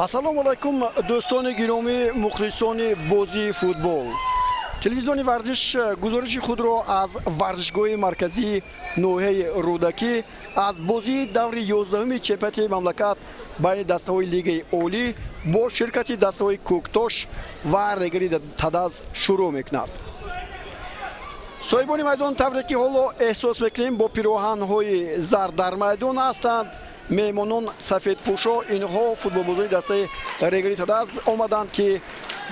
Ассалому алайкум, дӯстони гиромӣ, мухлисони бозии футбол. Телевизиони Варзиш гузориши худро аз варзишгоҳи марказии ноҳияи Рӯдакӣ аз бозии даври 11-уми чемпионати мамлакат байни дастаҳои Лигаи Олӣ бо ширкати дастаҳои Кӯктош ва Регари Тадаз шурӯъ мекунад. Соҳибони майдон, тавре ки ҳоло эҳсос мекунем, бо пироҳанҳои зард дар майдон ҳастанд. Меҳмонон сафедпӯшо, инҳо футболбозони дастаи Регари Тадаз омаданд, ки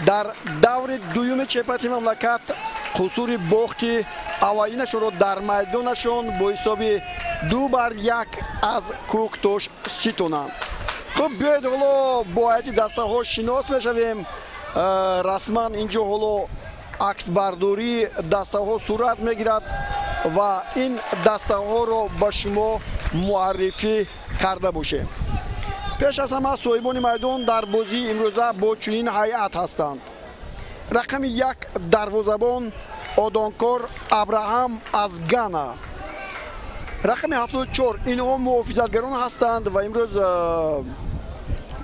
дар даври дуюми чемпионати мамлакат қусури бохти аввалинашонро дар майдонашон бо ҳисоби 2-1 аз Кӯктош ситонанд. Хуб, биёед, ҳоло бо ҳайати дастаҳо шинос мешавем. Расман инҷо ҳоло аксбардории дастаҳо сурат мегирад ва ин дастаҳоро ба шумо муаррифӣ карда бошем. Пеш аз ҳама, соҳибони майдон дар бозии имрӯза бо чунин ҳайат ҳастанд. Рақами 1, дарвозабон Одонкор Абраҳам аз Гана. Рақами 74, инҳо муҳофизатгарон ҳастанд ва имрӯз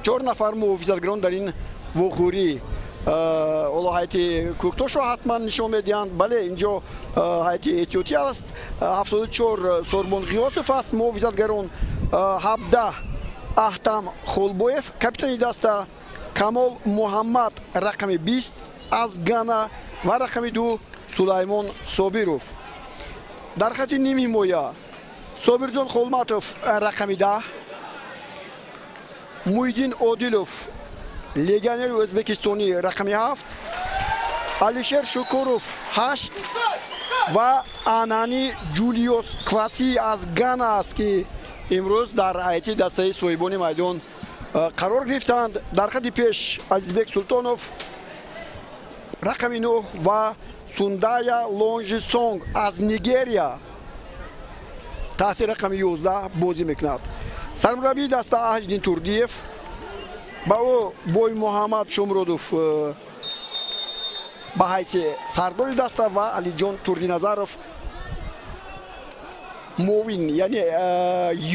чор нафар муҳофизатгарон дар ин вохӯрӣ ҳоло ҳайати Кӯктошро ҳатман нишон медиҳанд. Бале, инҷо ҳайати эҳтиётӣ аст. 74 Сорбон Ғиёсов аст муҳофизатгарон, 17 Аҳтам Холбоев, капитани даста, Камол Муҳаммад, рақами 20, аз Гана ва рақами 2 Сулаймон Собиров. Дар хати нимҳимоя Собирҷон Холматов, рақами 10, Муҳиддин Одилов, легионери ӯзбекистонӣ, рақами 7, Алишер Шукуров, 8 ва Анани Ҷулиос Кваси аз Гана аст, ки имрӯз дар ҳайати дастаи соҳибони майдон қарор гирифтанд. Дар хати пеш Азизбек Султонов, рақами 9 ва Сундая Лонжисонг аз Нигерия таҳти рақами 11 бозӣ мекунад. Сармураббии даста Аҳлиддин Турдиев, ба ӯ Бой Муҳаммад Шомуродов ба ҳайси сардори даста ва Алиҷон Турдиназаров муовин, яъне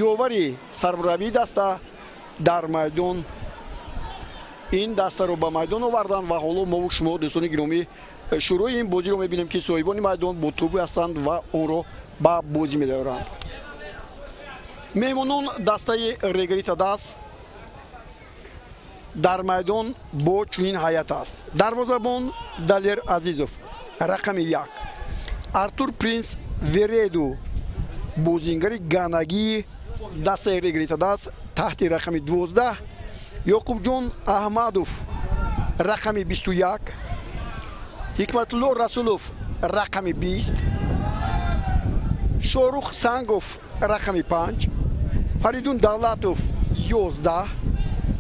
ёвари сармураббии даста дар майдон ин дастаро ба майдон оварданд. Ва ҳоло мову шумо, дӯстони гиромӣ, шурӯи ин бозиро мебинем, ки соҳибони майдон бо тӯб ҳастанд ва онро ба бозӣ медоранд. Меҳмонон, дастаи Регари Тадаз дар майдон бо чунин ҳайат аст. Дарвозабон Далер Азизов, рақами 1, Артур Принс Вереду, бозингари ганагии дастаи Регари Тадаз, таҳти рақами 12, Ёқубҷон Аҳмадов, рақами 21, Ҳикматулло Расулов, рақами 20, Шорух Сангов, рақами 5, Фаридун Давлатов, 11,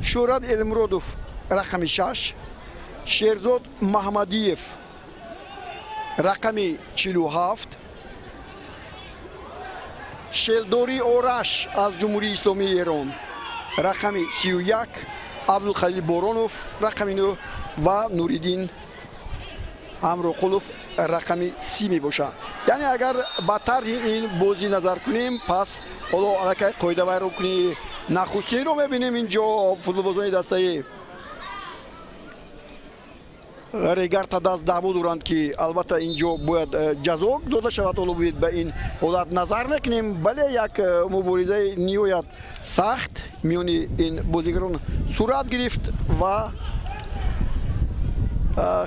Шӯҳрат Элмуродов, рақами 6, Шерзод Маҳмадиев, рақами 47, Шелдори Ораш аз Ҷумҳурии Исломии Эрон, рақами 31, Абдулхалил Боронов, рақами 9 ва Нуриддин Ҳамроқулов, рақами 30 мебошанд. Яъне агар ба тарҳи ин бозӣ назар кунем, пас ҳоло аллакай қоидавайронкунии нахустинро мебинем. Инҷо футболбозони дастаи Регар Тадаз даъво доранд, ки албатта инҷо бояд ҷазо дода шавад. Ҳоло бояд ба ин ҳолат назар мекунем. Бале, як муборизаи ниҳоят сахт миёни ин бозигарон сурат гирифт ва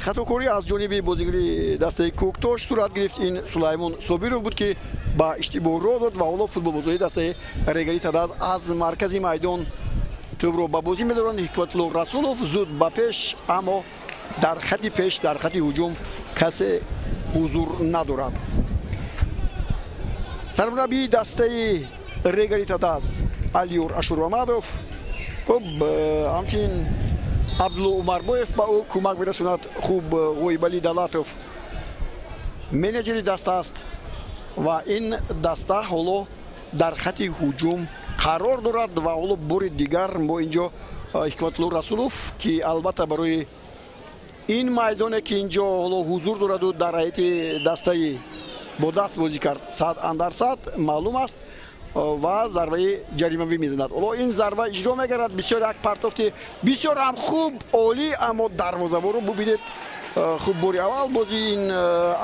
хатокорӣ аз ҷониби бозигари дастаи Кӯктош сурат гирифт. Ин Сулаймон Собиров буд, ки ба иштибоҳ роҳ дод ва ҳоло футболбозони дастаи Регари Тадаз аз маркази майдон тӯбро ба бозӣ медоранд. Ҳикматулло Расулов зуд ба пеш, аммо дар хати пеш, дар хати ҳуҷум касе ҳузур надорад. Сармураббии дастаи Регари Тадаз Алиёр Ашурмамадов, хуб, ҳамчунин Абдулло Умарбоев ба ӯ кӯмак мерасонад. Хуб, Ғоибалӣ Давлатов менеҷери даста аст ва ин даста ҳоло дар хати ҳуҷум қарор дорад. Ва ҳоло бори дигар мо инҷо Ҳикматулло Расулов, ки албатта барои ин майдоне, ки инҷо ҳоло ҳузур дораду дар ҳайати дастаи бо даст бозӣ кард, сад андар сад маълум аст. Ва зарбаи ҷаримавӣ мезанад. Ҳоло ин зарба иҷро мегардад. Бисёр як партофти бисёр ҳам хуб, олӣ, аммо дарвозабонро бубинед. Хуб, бори аввал бози ин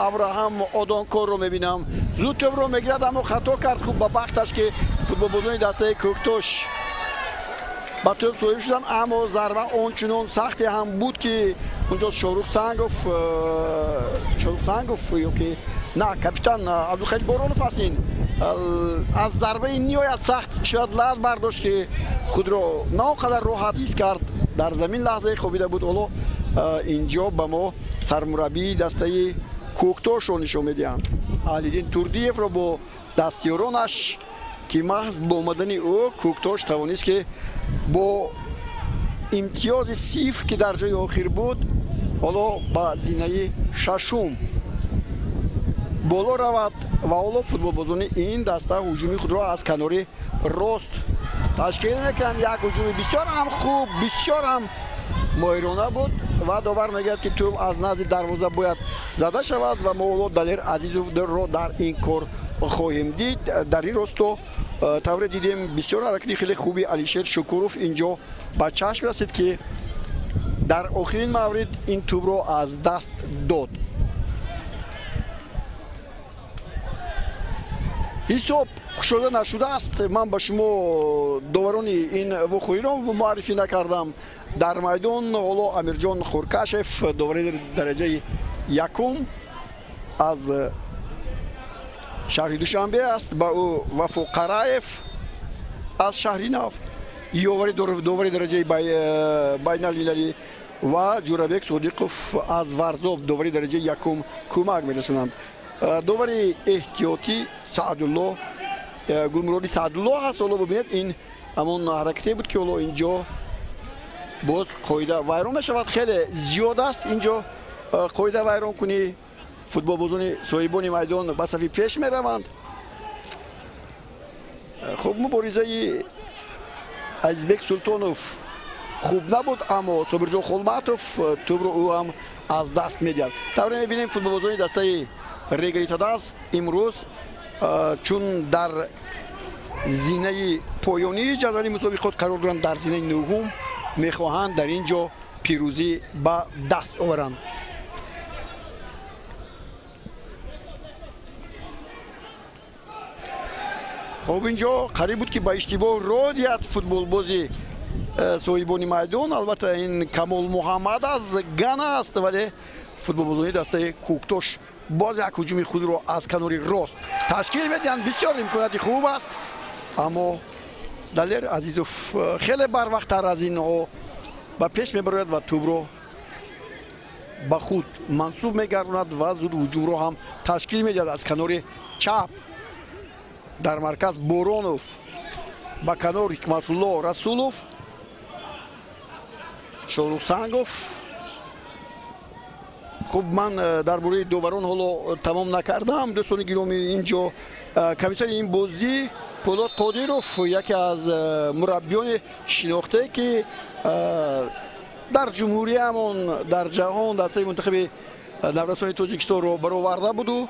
Авраҳам Одонкорро мебинам. Зуд тӯбро мегирад, аммо хато кард. Хуб, ба бахташ ки футболбозони дастаи Кӯктош ба тӯб соҳиб шуданд, аммо зарба ончунон сахте ҳам буд, ки унҷо Шорух Сангов ё ки на, капитан Абдулхалил Боронов аст. Ин аз зарбаи ниҳоят сахт шояд лат бардошт, ки худро на он қадар роҳат ҳис кард. Дар замин лаҳзае хобида буд. Ҳоло инҷо ба мо сармураббии дастаи Кӯктошро нишон медиҳанд, Аҳлиддин Турдиевро бо дастёронаш, ки маҳз бо омадани ӯ Кӯктош тавонист, ки бо имтиёзи 0, ки дар ҷои охир буд, ҳоло ба зинаи шашум боло равад. Ва ҳоло футболбозони ин даста ҳуҷуми худро аз канори рост ташкил мекунанд. Як ҳуҷуми бисёр ҳам хуб, бисёр ҳам моҳирона буд ва довар мегӯяд, ки тӯб аз назди дарвоза бояд зада шавад ва мо ҳоло Далер Азизовро дар ин кор хоҳем дид. Дар ин росто тавре дидем, бисёр ҳаракати хеле хуби Алишер Шукуров инҷо ба чашм расид, ки дар охирин маврид ин тӯбро аз даст дод. Ҳисоб кушода нашудааст. Ман ба шумо доварони ин вохӯриро муаррифӣ накардам. Дар майдон ҳоло Амирҷон Хуркашев, довари дараҷаи якум аз шаҳри Душанбе аст, ба ӯ Вафо Қараев аз шаҳри Нав, ёвари довари дараҷаи байналмилалӣ, ва Ҷӯрабек Содиқов аз Варзоб, довари дараҷаи якум, кӯмак мерасонанд. Довари эҳтиётӣ Саъдулло Гулмуроди Саъдулло ҳаст. Ҳоло бубинед, ин ҳамон ҳаракате буд, ки ҳоло инҷо боз қоида вайрон мешавад. Хеле зиёд аст инҷо қоида вайронкунӣ. Футболбозони соҳибони майдон ба сафи пеш мераванд. Хуб, муборизаи Азизбек Султонов хуб набуд, аммо Собирҷон Холматов тӯбро ӯ ҳам аз даст медиҳад. Тавре мебинем, футболбозони дастаи Регаритадас имрӯз чун дар зинаи поёнии ҷадвали мусобиқот қарор доранд, дар зинаи нӯҳум, мехоҳанд дар ин ҷо пирӯзӣ ба даст оваранд. Хуб, инҷо қариб буд, ки ба иштибоҳ ро диҳад футболбози соҳибони майдон. Албатта, ин Камол Муҳаммад аз Гана аст, вале футболбозони дастаи Кӯктош боз як ҳуҷуми худро аз канори рост ташкил медиҳанд. Бисёр имконияти хуб аст, аммо Далер Азизов хеле барвақттар аз инҳо ба пеш мебарояд ва тӯбро ба худ мансуб мегардонад ва зуд ҳуҷумро ҳам ташкил медиҳад аз канори чап. Дар марказ Боронов, ба канор Ҳикматулло Расулов, Шорух Сангов. Хуб, ман дар бораи доварон ҳоло тамом накардам. Дӯстони гиромӣ, инҷо комиссари ин бозӣ Пӯлод Қодиров, яке аз мураббиёни шинохтае, ки дар ҷумҳуриямон, дар ҷаҳон дастаи мунтахаби наврасони Тоҷикистонро бароварда буду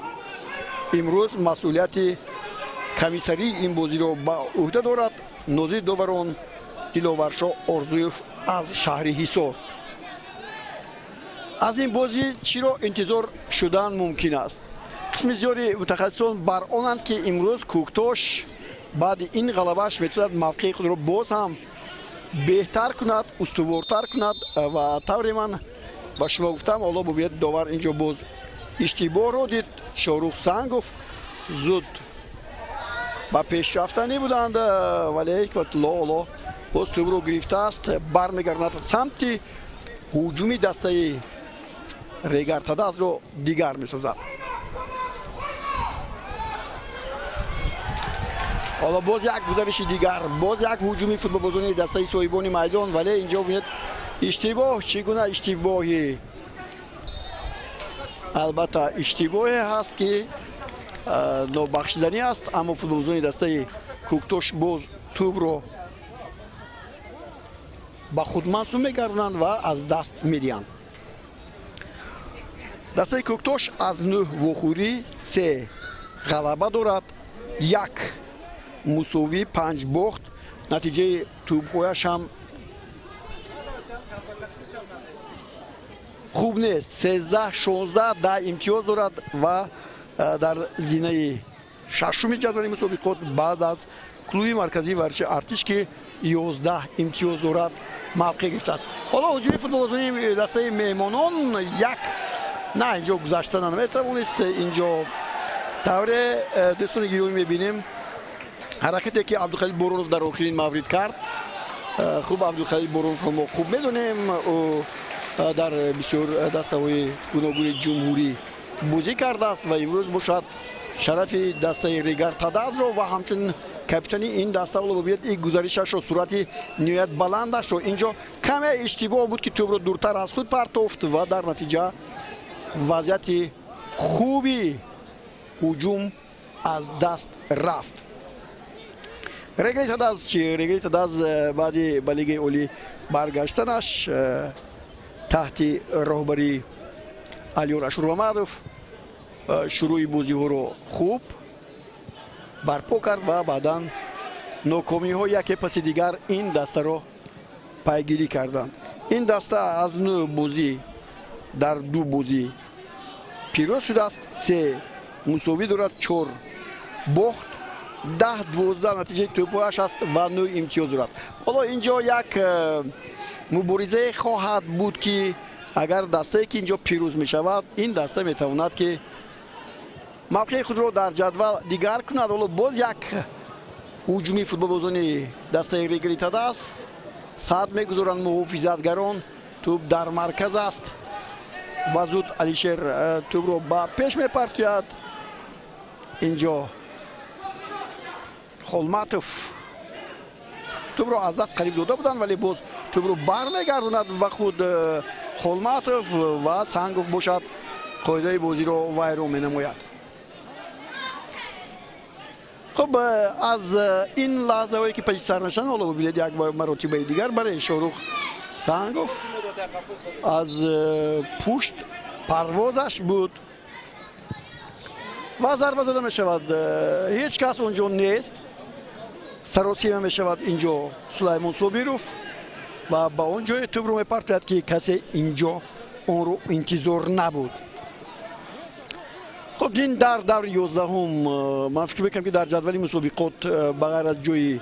имрӯз масъулияти комиссарии ин бозиро ба ӯҳда дорад. Нозири доварон Диловаршо Орзуев аз шаҳри Ҳисор. Аз ин бозӣ чиро интизор шудан мумкин аст? Қисми зиёди мутахассисон бар онанд, ки имрӯз Кӯктош баъди ин ғалабааш метавонад мавқеи худро боз ҳам беҳтар кунад, устувортар кунад. Ва тавре ман ба шумо гуфтам, ҳоло бубинед, довар инҷо боз иштибоҳро дид. Шорух Сангов зуд ба пешрафтанӣ буданд, вале Ҳикматулло ҳоло боз тӯбро гирифтааст, бармегардонад самти ҳуҷуми дастаи Регартадасро дигар месозад. Ҳоло боз як гузариши дигар, боз як ҳуҷуми футболбозони дастаи соҳибони майдон, вале инҷо бинед, иштибоҳ, чӣ гуна иштибоҳӣ. Албатта, иштибоҳе ҳаст, ки нобахшиданӣ аст, аммо футболбозони дастаи Кӯктош боз тӯбро ба худ мансуб мегардонанд ва аз даст медиҳанд. Дастаи Кӯктош аз 9 вохӯрӣ 3 ғалаба дорад, 1 мусовӣ, 5 бохт. Натиҷаи тӯбҳояш ҳам хуб нест. 13, 16, 10 имтиёз дорад ва дар зинаи шашуми ҷадвали мусобиқот баъд аз клуби марказии варзиши Артиш, ки 11 имтиёз дорад, мавқеъ гирифтааст. Ҳоло ҳуҷуми футболбозони дастаи меҳмонон як на инҷо гузашта наметавонист. Инҷо тавре дӯстони гиромӣ мебинем, ҳаракате ки Абдухалил Боронов дар охирин маврид кард. Хуб, Абдухалил Бороновро мо хуб медонем, ӯ дар бисёр дастаҳои гуногуни ҷумҳурӣ бозӣ кардааст ва имрӯз бошад шарафи дастаи Регар Тадазро ва ҳамчунин капитани ин даста. Ҳоло бибинед ин гузаришашро, суръати ниҳоят баландашро. Инҷо каме иштибоҳ буд, ки тӯбро дуртар аз худ партофт ва дар натиҷа вазъияти хуби ҳуҷум аз даст рафт. Регари Тадаз чи? Регари Тадаз баъди ба лигаи олӣ баргаштанаш таҳти роҳбарии Алиёр Ашурмамадов шурӯи бозиҳоро хуб барпо кард ва баъдан нокомиҳо яке паси дигар ин дастаро пайгирӣ карданд. Ин даста аз 9 бозӣ дар 2 бозӣ пирӯз шудааст, 3 мусовӣ дорад, 4 бохт, 10, 12 натиҷаи тӯбҳояш аст ва 9 имтиёз дорад. Ҳоло инҷо як муборизае хоҳад буд, ки агар дастае ки инҷо пирӯз мешавад, ин даста метавонад ки мавқеи худро дар ҷадвал дигар кунад. Ҳоло боз як ҳуҷуми футболбозони дастаи Регари Тадаз. Сад мегузоранд муҳофизатгарон, тӯб дар марказ аст ва зуд Алишер тӯбро ба пеш мепартояд. Инҷо Холматов тӯбро аз даст қариб дода буданд, вале боз тӯбро бармегардонад ба худ Холматов ва Сангов бошад қоидаи бозиро вайрон менамояд. Хуб, аз ин лаҳзаҳое ки паси сар мешаванд, ҳоло бибинед як маротибаи дигар барои Шоҳрух Сангов аз пушт парвозаш буд ва зарба зада мешавад. Ҳеҷ кас он ҷо нест. Саросима мешавад инҷо Сулаймон Собиров ва ба он ҷое тӯбро мепартояд, ки касе инҷо онро интизор набуд. Хуб, ин дар даври 11-ум ман фикр мекунам, ки дар ҷадвали мусобиқот ба ғайр аз ҷои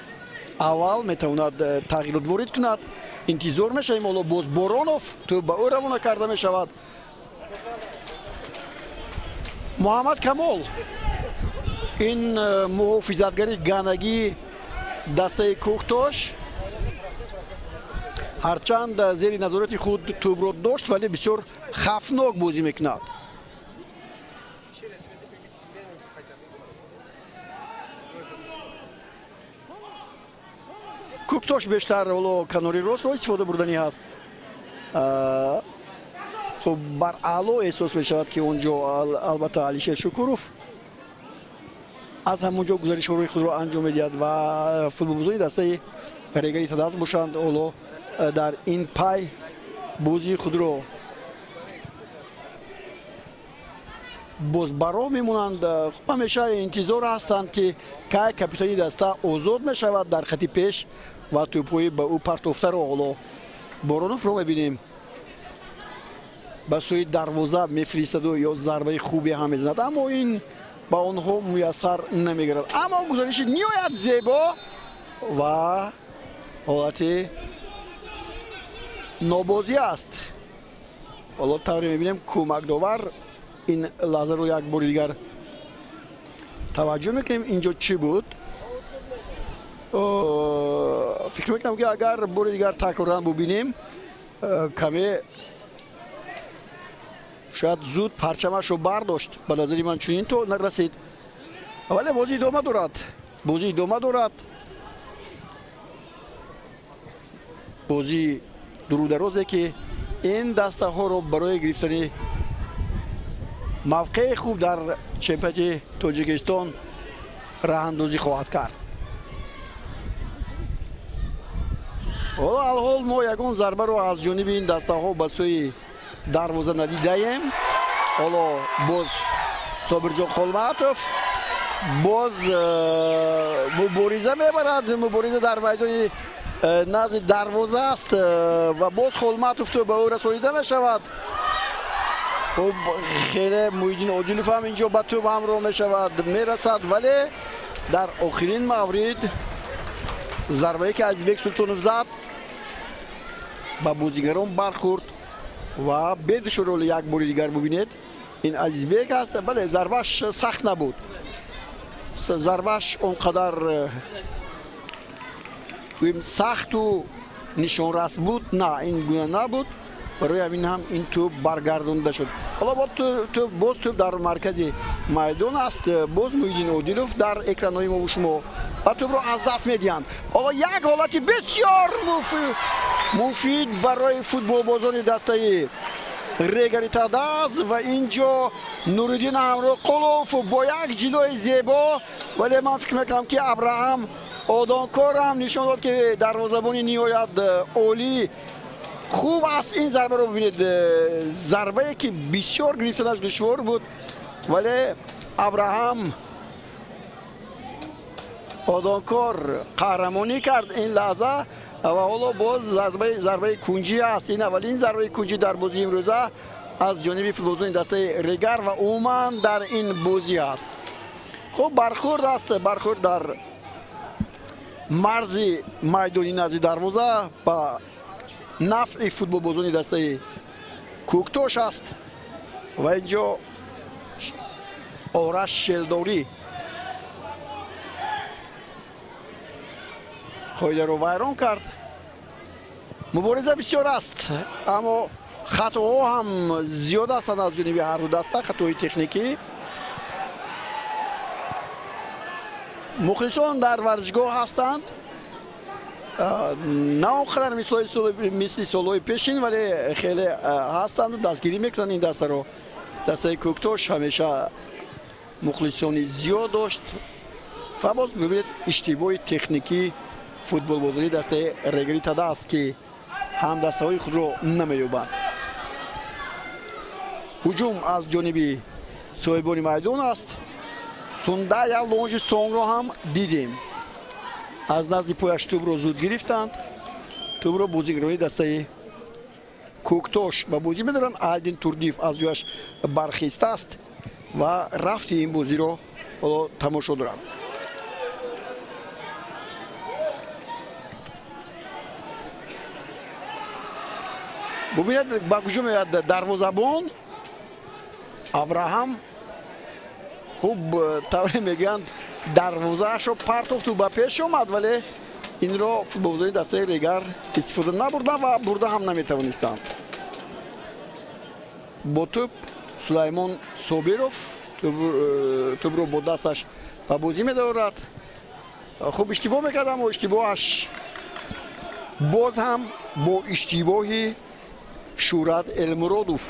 аввал метавонад тағйирот ворид кунад. Интизор мешавем. Ҳоло боз Боронов, тӯб ба ӯ равона карда мешавад. Муҳаммад Камол, ин муҳофизатгари ганагии дастаи Кӯктош, ҳарчанд зери назорати худ тӯбро дошт, вале бисёр хафнок бозӣ мекунад. Кӯктош бештар ҳоло канори ростро истифода бурданӣ ҳаст. Хуб, бар аъло эҳсос мешавад, ки он ҷо албатта Алишер Шукуров аз ҳамон ҷо гузаришҳои худро анҷом медиҳад ва футболбозони дастаи Регари Тадаз бошанд ҳоло дар ин пай бозии худро боз ба роҳ мемонанд. Хуб, ҳамеша интизор ҳастанд, ки кай капитани даста озод мешавад дар хати пеш ва тӯбҳои ба ӯ партофтаро. Ҳоло Бороновро мебинем, ба сӯи дарвоза мефиристаду ё зарбаи хубе ҳам мезанад, аммо ин ба онҳо муяссар намегардад. Аммо гузариши ниҳоят зебо ва ҳолати нобозӣ аст. Ҳоло тавре мебинем, кӯмакдовар ин лаҳзаро як бори дигар таваҷҷӯҳ мекунем. Инҷо чӣ буд? Фикр мекунам, ки агар бори дигар такроран бубинем, каме шояд зуд парчамашро бардошт. Ба назари ман чунин то нарасид, вале бозӣ идома дорад. Бозӣ идома дорад. Бозии дурударозе, ки ин дастаҳоро барои гирифтани мавқеи хуб дар чемпионати Тоҷикистон роҳандозӣ хоҳад кард. Ҳоло алҳол мо ягон зарбаро аз ҷониби ин дастаҳо ба сӯи дарвоза надидаем. Ҳоло боз Собирҷон Холматов Боз мубориза мебарад, мубориза дар майдони назди дарвоза аст ва боз Холматов тӯб ба ӯ расонида мешавад. Хуб, хеле Муҳиддин Одилов ҳам инҷо ба тӯб ҳамроҳ мешавад, мерасад, вале дар охирин маврид зарбае ки Азизбек Султонов зад ба бозигарон бархӯрд ва бедушвор як бори дигар бубинед, ин Азизбек аст. Бале, зарбаш сахт набуд, зарбаш он қадар сахту нишонрас буд на, ин гуна набуд. Барои ҳамин ҳам ин тӯб баргардонда шуд. Ҳоло боз тӯб дар маркази майдон аст. Боз Муҳиддин Одилов дар экранҳои мо шумо ва тӯбро аз даст медиҳанд. Ҳоло як ҳолати бисёр муфид барои футболбозони дастаи Регари Тадаз ва инҷо Нуриддин Ҳамроқулов бо як ҷилои зебо, вале ман фикр мекунам ки Абраҳам Одонкор ҳам нишон дод ки дарвозабони ниҳоят олӣ хуб аст. Ин зарбаро бибинед, зарбае ки бисёр гирифтанаш душвор буд, вале Абраҳам Одонкор қаҳрамонӣ кард ин лаҳза ва ҳоло боз зарбаи кунҷӣ аст. Ин аввалин зарбаи кунҷӣ дар бозии имрӯза аз ҷониби футболбозони дастаи Регар ва умуман дар ин бозӣ аст. Хуб, бархӯрд аст, бархӯрд дар марзи майдони назди дарвоза ба нафъи футболбозони дастаи Кӯктош аст ва инҷо Ораш Шелдорӣ қоидаро вайрон кард. Мубориза бисёр аст, аммо хатоҳо ҳам зиёд ҳастанд аз ҷониби ҳар ду даста, хатои техникӣ. Мухлисон дар варзишгоҳ ҳастанд, на он қадар мисли солҳои пешин, вале хеле ҳастанду дастгирӣ мекунанд ин дастаро. Дастаи Кӯктош ҳамеша мухлисони зиёд дошт ва боз бибинед иштибоҳи техникӣ футболбозони дастаи Регари Тадаз ки ҳамдастаҳои худро намеёбанд. Ҳуҷум аз ҷониби соҳибони майдон аст. Сундая лонжи сонгро ҳам дидем, аз назди пояш тӯбро зуд гирифтанд. Тӯбро бозигарони дастаи Кӯктош ба бозӣ медоранд. Айдин Турдиев аз ҷояш бархиста аст ва рафти ин бозиро ҳоло тамошо дорад. Бубинед ба куҷо меояд дарвозабон Абраҳам. Хуб, тавре мегӯянд, дарвозаашро партофту ба пеш омад, вале инро футболбозони дастаи Регар истифода набурданд ва бурда ҳам наметавонистанд. Бо тӯб Сулаймон Собиров тӯбро бо дасташ ба бозӣ медорад. Хуб иштибоҳ мекард, аммо иштибоҳаш боз ҳам бо иштибоҳи Шӯрат Элмуродов,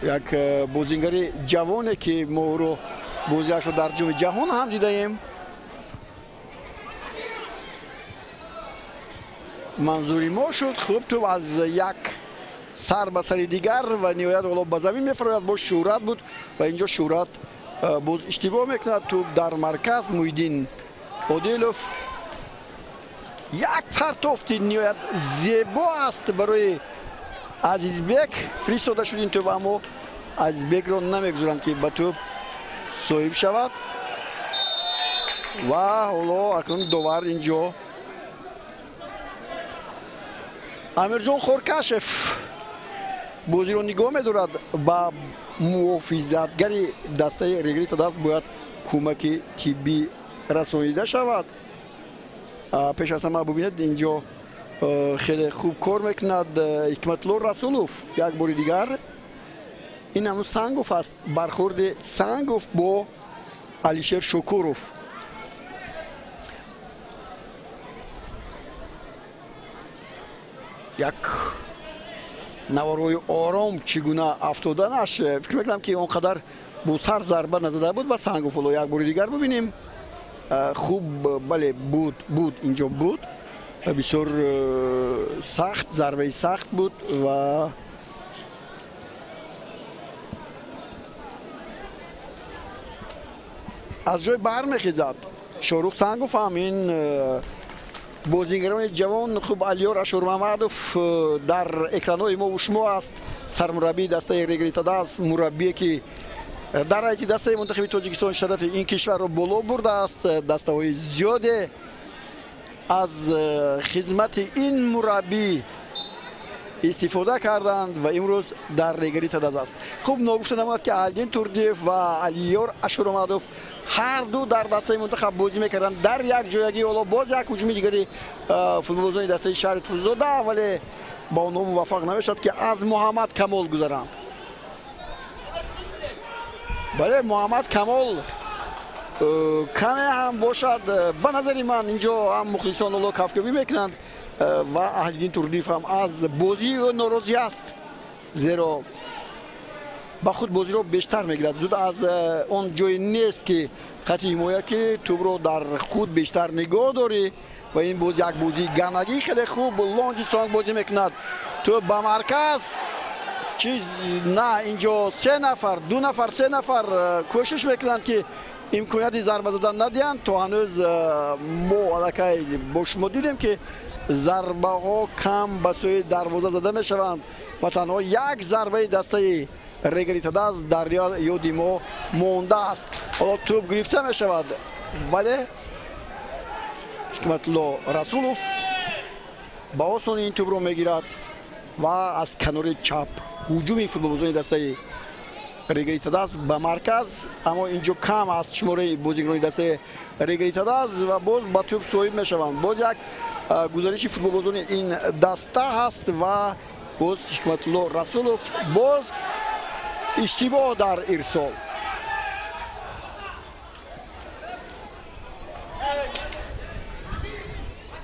як бозингари ҷавоне ки мо ӯро бозиашро дар ҷоми ҷаҳон ҳам дидаем. Манзури мо шуд. Хуб, тӯб аз як сар ба сари дигар ва ниҳоят ҳоло ба замин мефарояд. Боз Шӯрат буд ва инҷо Шӯрат боз иштибоҳ мекунад. Тӯб дар марказ Муҳиддин Одилов. Як партофти ниҳоят зебо аст барои Азизбек. Фиристода шуд ин тӯб, аммо Азизбекро намегузоранд ки ба тӯб соҳиб шавад ва ҳоло акнун довар инҷо Амирҷон Хоркашев бозиро нигоҳ медорад. Ба муҳофизатгари дастаи Регари Тадаз бояд кӯмаки тиббӣ расонида шавад. Пеш аз ҳама бубинед инҷо хеле хуб кор мекунад Ҳикматулло Расулов. Як бори дигар ин ҳамун Сангов аст, бархӯрди Сангов бо Алишер Шукуров. Як наворҳои ором чӣ гуна афтоданаш, фикр мекунам ки он қадар бо сар зарба назада буд ба Сангов. Ҳоло як бори дигар бубинем. Хуб, бале, буд инҷо буд, бисёр сахт, зарбаи сахт буд ва Аз ҷой бармехезад Шорух Сангов ҳам, ин бозигарони ҷавон. Хуб, Алиёр Ашурмамадов дар экранҳои мо шумо аст, сармураббии дастаи Регар ТадАЗ, мураббие ки дар ҳайати дастаи мунтахаби Тоҷикистон шарафи ин кишварро боло бурдааст. Дастаҳои зиёде аз хизмати ин мураббӣ истифода карданд ва имрӯз дар Регар ТадАЗ аст. Хуб, ногуфта намонад, ки Аҳлиддин Турдиев ва Алиёр Ашурмамадов ҳар ду дар дастаи мунтахаб бозӣ мекарданд дар як ҷоягӣ. Ҳоло боз як ҳуҷуми дигари футболбозони дастаи шаҳри Турсунзода, вале ба онҳо муваффақ намешавад, ки аз Муҳаммад Камол гузаранд. Бале, Муҳаммад Камол каме ҳам бошад, ба назари ман инҷо ҳам мухлисон ҳоло кафкӯбӣ мекунанд ва Аҳлиддин Турдиев ҳам аз бозии ӯ норозӣ аст, зеро ба худ бозиро бештар мегирад. Зуд аз он ҷое нест, ки хати ҳимоя, ки тӯбро дар худ бештар нигоҳ дорӣ, ва ин боз як бозии ганагӣ хеле хуб Лонҷи Сонг бозӣ мекунад. Тӯб ба марказ, чиз на, инҷо се нафар, ду нафар, се нафар кӯшиш мекунанд, ки имконияти зарба задан надиҳанд. То ҳанӯз мо аллакай бо шумо дидем, ки зарбаҳо кам ба сӯи дарвоза зада мешаванд ва танҳо як зарбаи дастаи Регар ТадАЗ дар ёди мо мондааст. Ҳоло тӯб гирифта мешавад, вале Ҳикматулло Расулов ба осонӣ ин тӯбро мегирад ва аз канори чап ҳуҷуми футболбозони дастаи Регар ТадАЗ ба марказ, аммо инҷо кам аст шумораи бозигарони дастаи Регар ТадАЗ ва боз ба тӯб соҳиб мешаванд. Боз як гузариши футболбозони ин даста ҳаст ва боз Ҳикматулло Расулов, боз иштибоҳ дар ирсол.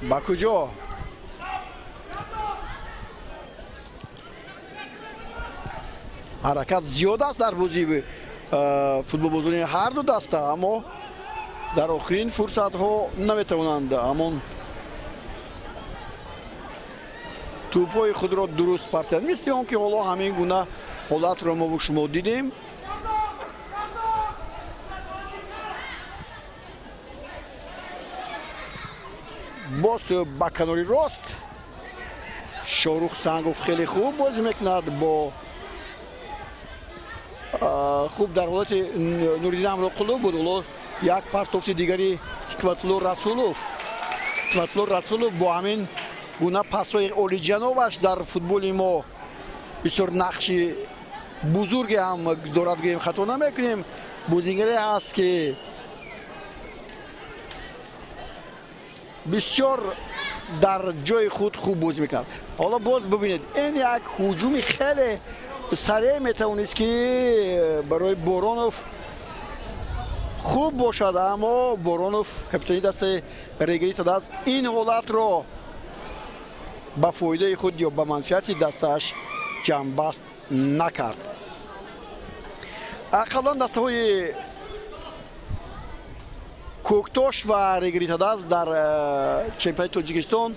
Ба куҷо? Ҳаракат зиёд аст дар бозии футболбозони ҳар ду даста, аммо дар охирин фурсатҳо наметавонанд ҳамон тӯбҳои худро дуруст партоянд, мисли он ки ҳоло ҳамин гуна ҳолатро мо бо шумо дидем. Боз тӯб ба канори рост. Шорух Сангов хеле хуб бозӣ мекунад, бо хуб дар ҳолати Нуриддин Амроқулов буд. Ҳоло як партофти дигари Ҳикматулло Расулов. Ҳикматулло Расулов бо ҳамин гуна пасҳои олиҷанобаш дар футболи мо бисёр нақши бузурге ҳам дорад, гӯем хато намекунем. Бозигаре ҳаст, ки бисёр дар ҷои худ хуб бозӣ мекунад. Ҳоло боз бибинед, ин як ҳуҷуми хеле сареъ метавонист, ки барои Боронов хуб бошад, аммо Боронов, капитани дастаи Регар ТадАЗ, ин ҳолатро ба фоидаи худ ё ба манфиати дастааш ҷамъбаст накард. Қаблан дастаҳои Кӯктош ва Регар ТадАЗ дар чемпионати Тоҷикистон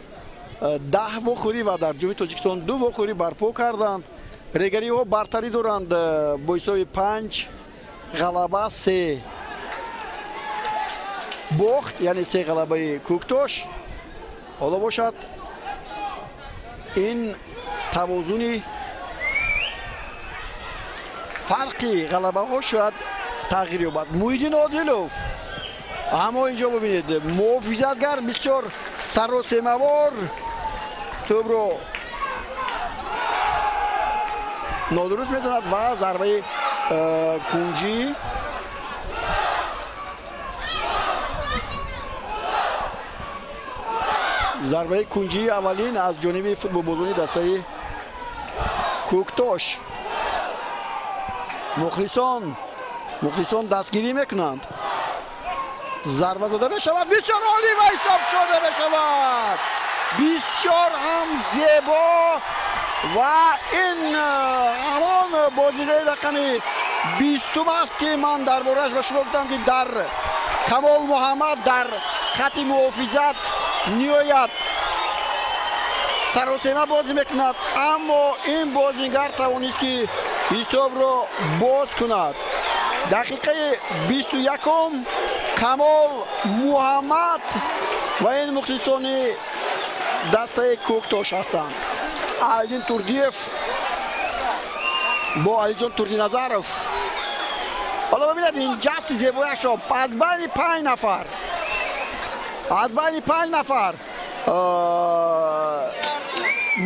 10 вохӯрӣ ва дар Ҷоми Тоҷикистон 2 вохӯрӣ барпо карданд. Регариҳо бартарӣ доранд бо ҳисоби 5 ғалаба 3 бохт, яъне 3 ғалабаи Кӯктош. Ҳоло бошад ин тавозуни фарқи ғалабаҳо шояд тағйир ёбад. Муҳиддин Одилов, аммо инҷо бибинед, муҳофизатгар бисёр саросемавор тӯбро нодуруст мезанад ва зарбаи кунҷӣ. Зарбаи кунҷии аввалин аз ҷониби футболбозони дастаи Кӯктош. Мухлисон дастгирӣ мекунанд. Зарба зада мешавад, бисёр олӣ ва ҳисоб шуда мешавад. Бисёр ҳам зебо ва ин ҳамон бозигари рақами 20 аст, ки ман дар борааш ба шумо гуфтам, ки дар Камол Муҳаммад дар хати муҳофизат ниҳоят саросема бозӣ мекунад, аммо ин бозингар тавонист, ки ҳисобро боз кунад. Дақиқаи 21-ум Камол Муҳаммад ва ин мухлисони дастаи Кӯктош ҳастанд. Айдин Турдиев бо Алиҷон Турдиназаров. Ҳоло бибинед ин ҷасти зебояшро аз байни 5 нафар, аз байни 5 нафар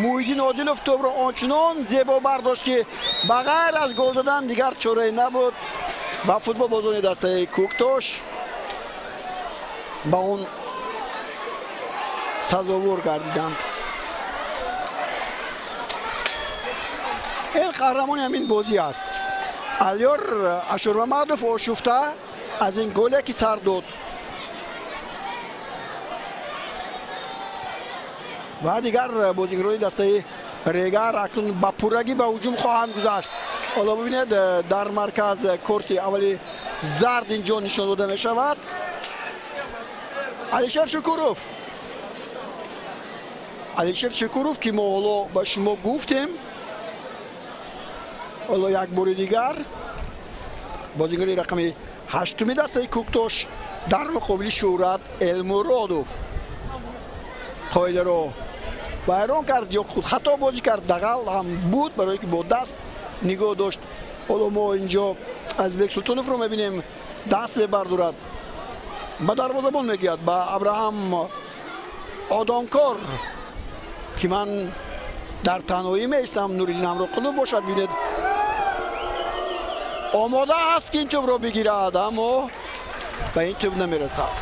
Муҳиддин Одилов тӯбро ончунон зебо бардошт, ки ба ғайр аз гол задан дигар чорае набуд ва футболбозони дастаи Кӯктош ба он сазовор гардиданд. Ин қаҳрамони ҳамин бозӣ аст. Алиёр Ашурмамадов ошуфта аз ин голе ки сар дод ва дигар бозигарони дастаи Регар акнун ба пуррагӣ ба ҳуҷум хоҳанд гузашт. Ҳоло бибинед, дар марказ корти аввали зард инҷо нишон дода мешавад. Алишер Шукуров, Алишер Шукуров, ки мо ҳоло ба шумо гуфтем, ҳоло як бори дигар бозигари рақами 8-уми дастаи Кӯктош дар муқобили Шӯҳрат Элмуродов қоидаро вайрон кард ё худ хато бозӣ кард, дағал ҳам буд, барое ки бо даст нигоҳ дошт. Ҳоло мо инҷо Азбек Султоновро мебинем, даст мебардорад, ба дарвозабон мегӯяд, ба Абраҳам Одомкор, ки ман дар танҳоӣ меистам, Нуриддин Ҳамроқулов бошад. Бинед, омода аст ки ин тӯбро бигирад, аммо ба ин тӯб намерасад.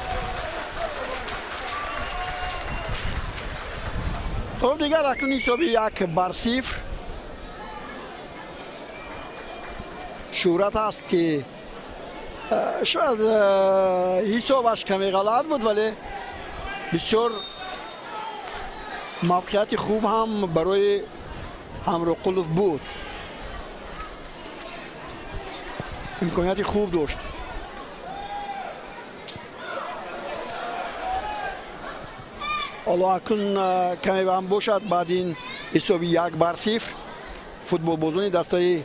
Хуб, дигар акнун ҳисоби 1-0. Шӯҳрат аст, ки шояд ҳисобаш каме ғалат буд, вале бисёр мавқеияти хуб ҳам барои Ҳамроқулов буд, имконияти хуб дошт. Ҳоло акнун каме ҳам бошад, баъд ин ҳисоби 1-0 футболбозони дастаи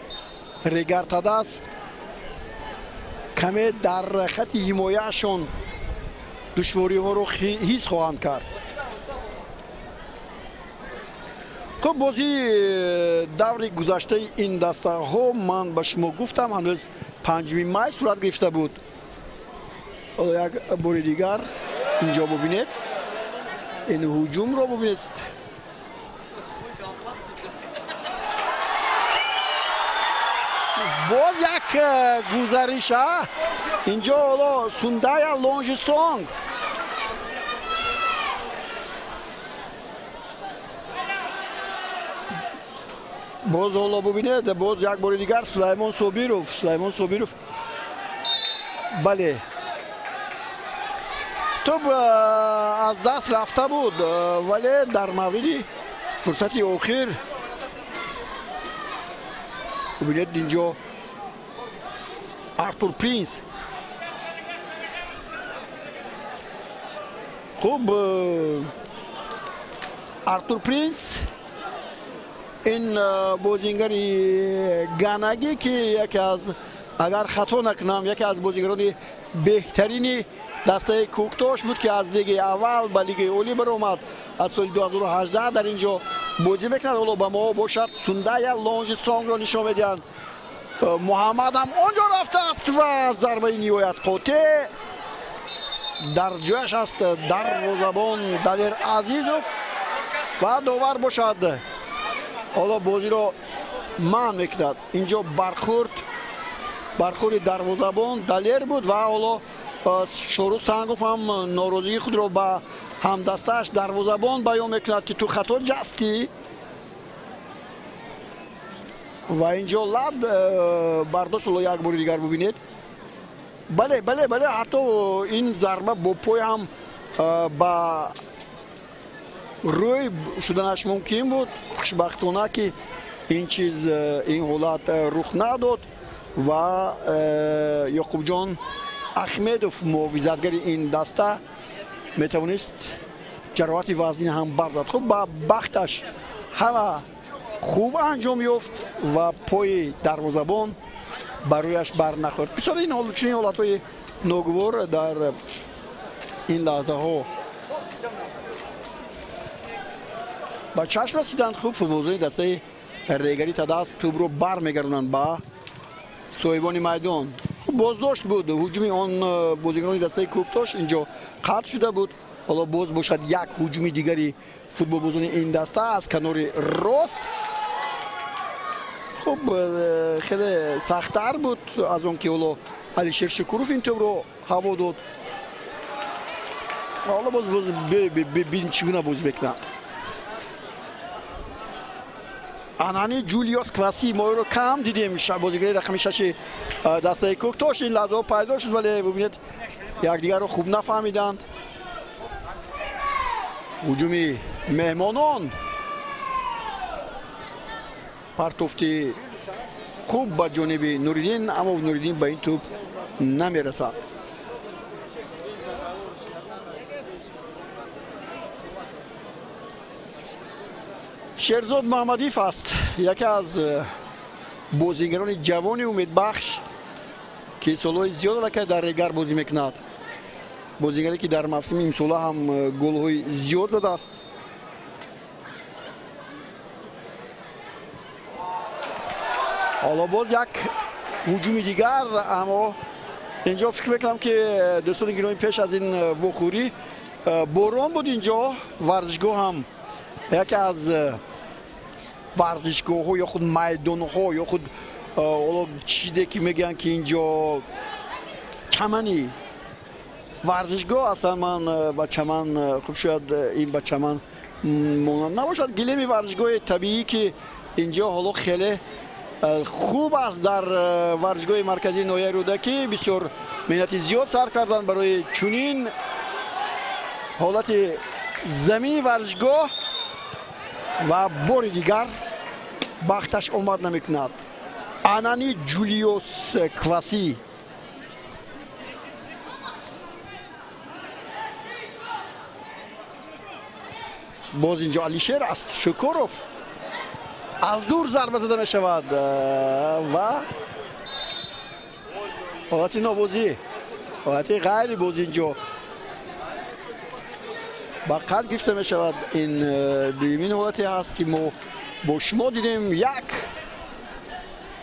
Регар Тадаз каме дар хати ҳимояашон душвориҳоро ҳис хоҳанд кард. Хуб, бозии даври гузаштаи ин дастаҳо ман ба шумо гуфтам, ҳанӯз 5 май сурат гирифта буд. Ҳоло як бори дигар инҷо бубинед, ин ҳуҷумро бубинед. Боз як гузариша инҷо ҳоло Сундая Лонжисонг боз ҳоло бубинед, боз як бори дигар Сулаймон Собиров, Сулаймон Собиров, бале, тӯб аз даст рафта буд, вале дар мавриди фурсати охир бубинед инҷо Артур Принс. Хуб, Артур Принс ин бозингари ганагӣ, ки яке аз, агар хато накунам, яке аз бозингарони беҳтарини дастаи Кӯктош буд, ки аз лигаи аввал ба лигаи олӣ баромад, аз соли 2018 дар ин ҷо бозӣ мекунад. Ҳоло ба мо бошад Сундая Лонжисонгро нишон медиҳанд. Муҳаммад ҳам он ҷо рафтааст ва зарбаи ниҳоят қотеъ дар ҷояш аст дарвозабон Далер Азизов ва довар бошад ҳоло бозиро манъ мекунад. Инҷо бархӯрди дарвозабон Далер буд ва ҳоло Шорух Сангов ҳам норозигии худро ба ҳамдастааш дарвозабон баён мекунад, ки ту хато ҷастӣ. Ва инҷо лаб бардошт. Ҳоло як бори дигар бубинед. Бале, бале, бале, ҳатто ин зарба бо пой ҳам ба рӯй шуданаш мумкин буд. Хушбахтона ки ин чиз, ин ҳолат рух надод ва Ёқубҷон Ахмедов, муҳофизатгари ин даста, метавонист ҷароҳати вазнин ҳам бардорад. Хуб, ба бахташ ҳама хуб анҷом ёфт ва пои дарвозабон ба рӯяш бар нахӯрд. Бисёр ин чунин ҳолатҳои ногувор дар ин лаҳзаҳо ба чашм расиданд. Хуб, футболбозони дастаи Регари Тадас тӯбро бармегардонанд ба соҳибони майдон. Хуб, боздошт буд ҳуҷуми он бозигарони дастаи Кӯктош, инҷо қатъ шуда буд. Ҳоло боз бошад як ҳуҷуми дигари футболбозони ин даста аз канори рост. Хуб, хеле сахттар буд аз он ки ҳоло Алишер Шукуров ин тӯбро ҳаво дод. Ҳоло боз бибинем чӣ гуна бозӣ мекунанд. Анани Ҷулиос Кваси, мо ӯро кам дидем, бозигари рақами 6 дастаи Кӯктош ин лаҳзаҳо пайдо шуд, вале бибинед якдигарро хуб нафаҳмиданд. Ҳуҷуми меҳмонон, партофти хуб ба ҷониби Нуриддин, аммо Нуриддин ба ин тӯб намерасад. Шерзод Муҳаммадиев аст, яке аз бозигарони ҷавони умедбахш, ки солҳои зиёд аллакай дар Регар бозӣ мекунад. Бозигаре ки дар мавсими имсола ҳам голҳои зиёд задааст. Ҳоло боз як ҳуҷуми дигар, аммо инҷо фикр мекунам ки дӯстони гиромӣ пеш аз ин вохӯрӣ борон буд. Инҷо варзишгоҳ ҳам яке аз варзишгоҳҳо ё худ майдонҳо ё худ ҳоло чизе ки мегӯянд ки инҷо чамани варзишгоҳ аслан ман ба чаман, хуб шояд ин ба чаман монанд набошад, гилеми варзишгоҳи табиӣ ки инҷо ҳоло хеле хуб аст дар варзишгоҳи марказии ноҳияи Рӯдакӣ. Бисёр меҳнати зиёд сарф карданд барои чунин ҳолати замини варзишгоҳ ва бори дигар бахташ омад намекунад. Анани Ҷулиос Кваси. Боз инҷо Алишер аст, Шукуров аз дур зарба зада мешавад ва ҳолати нобозӣ, ҳолати ғайрибозӣ инҷо ба қад гирифта мешавад. Ин дуюмин ҳолате ҳаст ки мо бо шумо дидем, як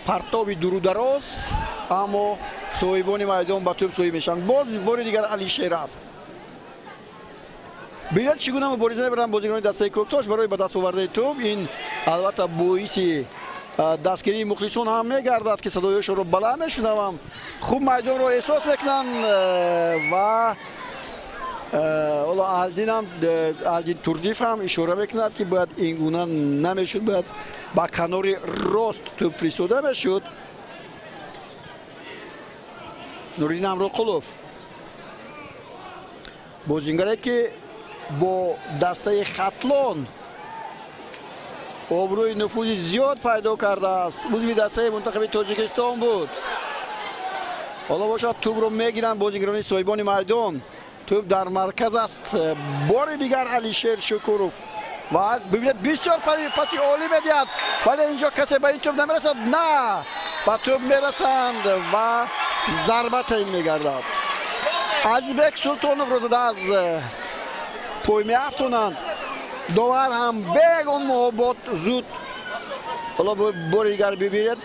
партоби дуру дароз, аммо соҳибони майдон ба тӯб соҳиб мешаванд. Боз бори дигар Алишер аст. Бинед чӣ гуна мубориза мебаранд бозигарони дастаи Кӯктош барои ба даст овардани тӯб. Ин албатта боиси дастгирии мухлисон ҳам мегардад ки садояшонро баланд мешунавам. Хуб майдонро эҳсос мекунанд ва ҳоло Аҳлиддин Аҳлиддин Турдиев ҳам ишора мекунад ки бояд ин гуна намешуд, бояд ба канори рост тӯб фиристода мешуд. Нуриддин Амроқулов, бозингаре ки бо дастаи Хатлон обрӯи нуфузи зиёд пайдо кардааст, узви дастаи мунтахаби Тоҷикистон буд. Ҳоло бошад тӯбро мегиранд бозигарони соҳибони майдон. Тӯб дар марказ аст. Бори дигар Алишер Шукуров ва бибинед бисёр паси олӣ медиҳад, вале инҷо касе ба ин тӯб намерасад. На, ба тӯб мерасанд ва зарба таъин мегардад. Азизбек Султоновро зада аз пой меафтонанд. Довар ҳам бегон муҳобот зуд. Ҳоло бори дигар бибинед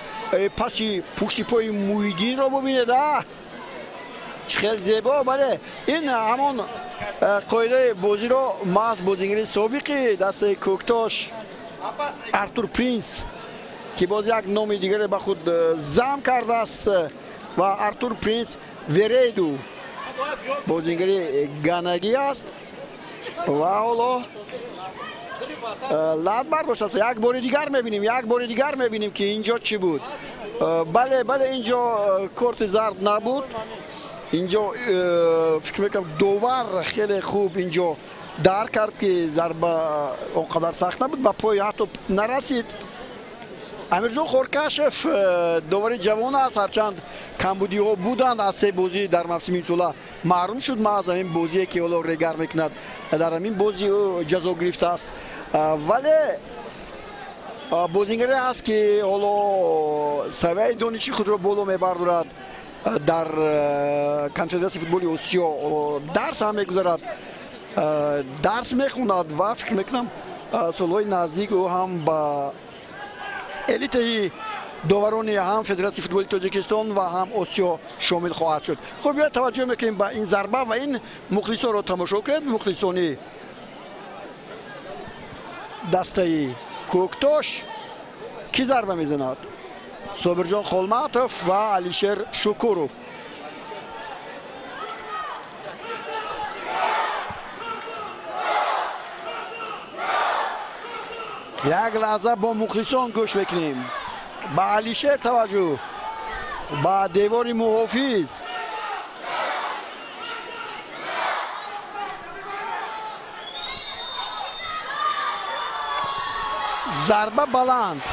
паси пушти пои Муҳиддинро бибинед. Чӣ хел зебо! Бале, ин ҳамон қоидаи бозиро маҳз бозигари собиқи дастаи Кӯктош Артур Принс, ки боз як номи дигаре ба худ зам кардааст, ва Артур Принс Верейду бозигари ганагӣ аст ва ҳоло лат бардоштааст. Як бори дигар мебинем, як бори дигар мебинем ки инҷо чӣ буд. Бале, бале, инҷо корти зард набуд. Инҷо фикр мекунам довар хеле хуб инҷо дарк кард ки зарба он қадар сахт набуд, ба пой ҳатто нарасид. Амирҷон Хоркашев довари ҷавон аст, ҳарчанд камбудиҳо буданд, аз се бозӣ дар мавсими имсола маҳрум шуд. Маҳз ҳамин бозие ки ҳоло Регар мекунад, дар ҳамин бозӣ ӯ ҷазо гирифтааст, вале бозингаре ҳаст ки ҳоло савияи дониши худро боло мебардорад. Дар Конфедератсияи футболи Осиё дарс ҳам мегузарад, дарс мехонад ва фикр мекунам, солҳои наздик ӯ ҳам ба элитаи доварони ҳам Федератсияи футболи Тоҷикистон ва ҳам Осиё шомил хоҳад шуд. Хуб, биёед, таваҷҷӯҳ мекунем ба ин зарба ва ин мухлисонро тамошо кунед. Мухлисони дастаи Кӯктош. Кӣ зарба мезанад? Собирҷон Холматов ва Алишер Шукуров. Як лаҳза бо мухлисон гӯш мекунем. Ба Алишер таваҷҷӯҳ, ба девори муҳофиз. Зарба баланд.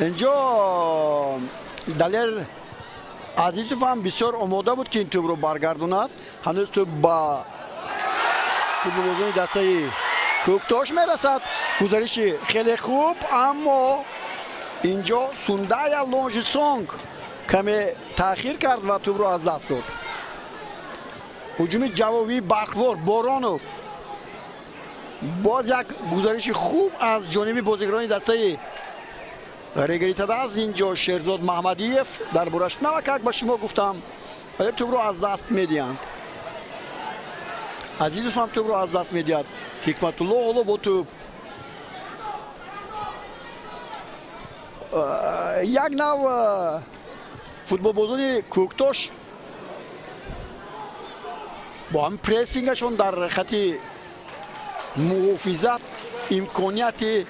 Инҷо Далер Азизов ҳам бисёр омода буд, ки ин тӯбро баргардонад. Ҳанӯз тӯб ба футболбозони дастаи Кӯктош мерасад. Гузариши хеле хуб, аммо инҷо Сундая Лонжисонг каме таъхир кард ва тӯбро аз даст дод. Ҳуҷуми ҷавобии барқвор. Боронов. Боз як гузариши хуб аз ҷониби бозигарони дастаи Регар-ТадАЗ. Инҷо Шерзод Маҳмадиев, дар бораш навакак ба шумо гуфтам, вале тӯбро аз даст медиҳанд. Азизов ҳам тӯбро аз даст медиҳад. Ҳикматулло ҳоло бо тӯб. Як нав футболбозони Кӯктош бо ҳам прессингашон дар хати муҳофизат имконияти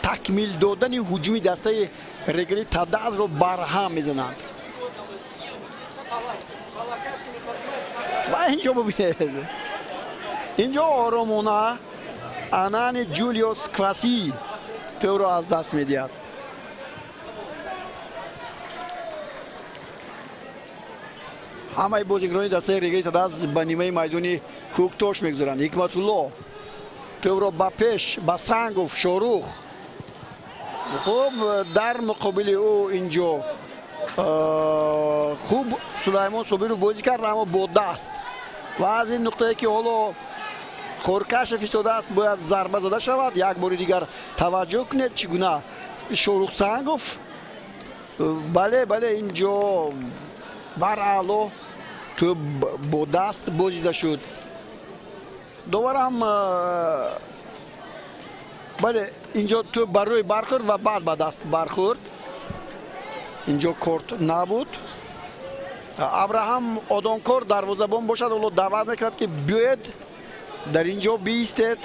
такмил додани ҳуҷуми дастаи Регар ТадАЗро барҳам мезананд. Ва инҷо бубинед, инҷо оромона Анани Ҷулиос Кваси тӯбро аз даст медиҳад. Ҳамаи бозигарони дастаи Регар ТадАЗ ба нимаи майдони Кӯктош мегузаранд. Ҳикматулло тӯбро ба пеш, ба Сангов. Шорух. Хуб, дар муқобили ӯ инҷо хуб Сулаймон Собиров бозӣ кард, аммо бо даст. Ва аз ин нуқтае, ки ҳоло Хоркашев истодааст, бояд зарба зада шавад. Як бори дигар таваҷҷӯҳ кунед, чӣ гуна Шорух Сангов. Бале, бале, инҷо бараъло тӯб бо даст бозида шуд. Доварам, бале, инҷо тӯб ба рӯй бархӯрд ва баъд ба даст бархӯрд. Инҷо корт набуд. Абраҳам Одонкор дарвозабон бошад, ҳоло даъват мекунад, ки биёед, дар ин ҷо биистед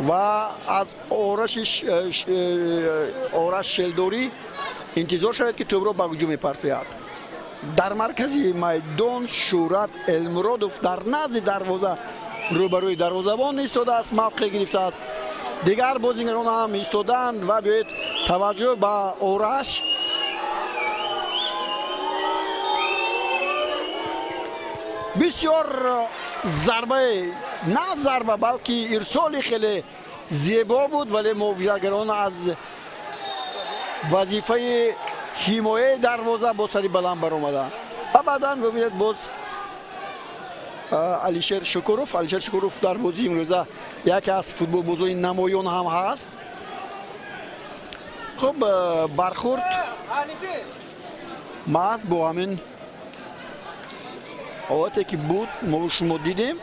ва аз Ораш Шелдорӣ интизор шавед, ки тӯбро ба ҳуҷум мепартояд. Дар маркази майдон Шӯҳрат Элмуродов дар назди дарвоза, рӯбарӯи дарвозабон истодааст, мавқеъ гирифтааст. Дигар бозигарон ҳам истодаанд ва биёед, таваҷҷӯҳ ба Ораш. Бисёр зарбаи, на зарба, балки ирсоли хеле зебо буд, вале муҳофизатгарон аз вазифаи ҳимояи дарвоза бо сари баланд баромаданд. Ва баъдан бибинед, боз Алишер Шукуров. Алишер Шукуров дар бозии имрӯза яке аз футболбозони намоён ҳам ҳаст. Хуб, бархӯрд маҳз бо ҳамин ҳолате ки буд, мо шумо дидем.